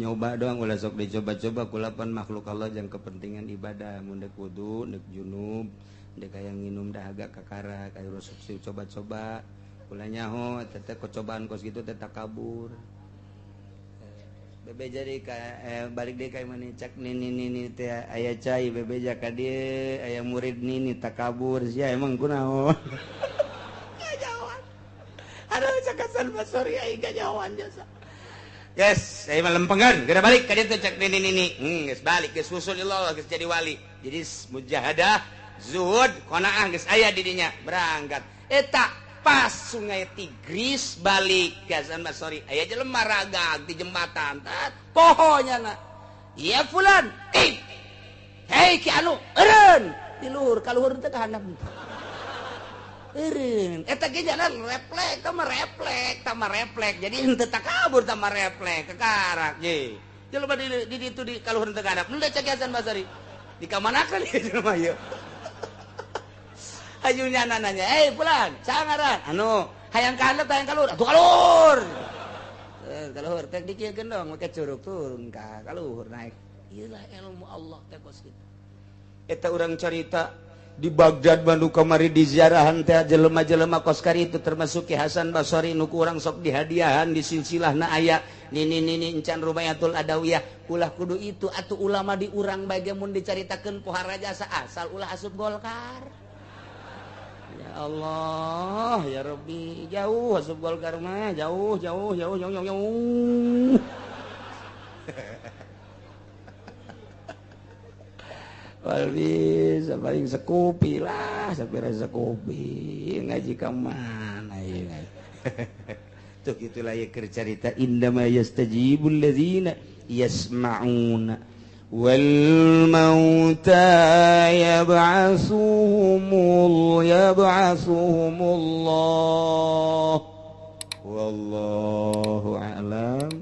nyoba doang ulah sok dicoba-coba kula pan makhluk Allah jang kepentingan ibadah mun deuk wudu deuk junub dek hayang nginum dahaga kakara kayak rusuk coba-coba kula nyaho teteh kecobaan kos gitu teh takabur bebe jadi balik deh kayak mana cak nini nini teh aya cai bebe jaka dia aya murid nini takabur sia emang kunaon kajauhan aduh cak Hasan Basri aing kajauhan jasa guys saya mah lempengan geura balik ka dieu cak nini nini geus balik geus usulillah geus jadi wali jadi mujahadah zuhud qanaah geus aya di dinya berangkat eta pas sungai Tigris balik Ki Hasan Basri aya jelema ragag di jembatan tat poho nyana ya fulan hei ki anu eureun di luhur ka luhur teh ka handap eureun eta ge jalan reflek tah mah reflek jadi henteu takabur tah mah reflek kekarak ye jelema di ditu di ka luhur teh ka handap henteu cek Ki Hasan Basri dikamanakeun ieu jelema ieu ajunya nanya, "Eh, pulang, sangaran." Anu, hayang ka handap hayang ka luhur. Atuh ka luhur. Ka luhur teh dikieukeun dong make curug turun ka luhur naik. Ieu lah ilmu Allah teh kos kitu. Eta urang carita di Baghdad Bandung kamari di ziarahan teh jelema-jelema kos kari itu termasuk Ki Hasan Basri nu ku urang sok dihadiahan di silsilahna aya nini nini encan Rubayatul Adawiyah ulah kudu itu atuh ulama di urang bae ge mun dicaritakeun pohara jasa asal ulah asup Golkar. Ya Allah, ya Rabbi, jauh asup Golkar mah, jauh jauh jauh jauh jauh jauh. Wal bisa paling sekupi lah, sapira sekupi ngaji ka mana ieu. Tuh gitulah ya keur carita indama yastajibul ladzina yasma'una wal mauta yab'asuhumullah wallahu a'lam.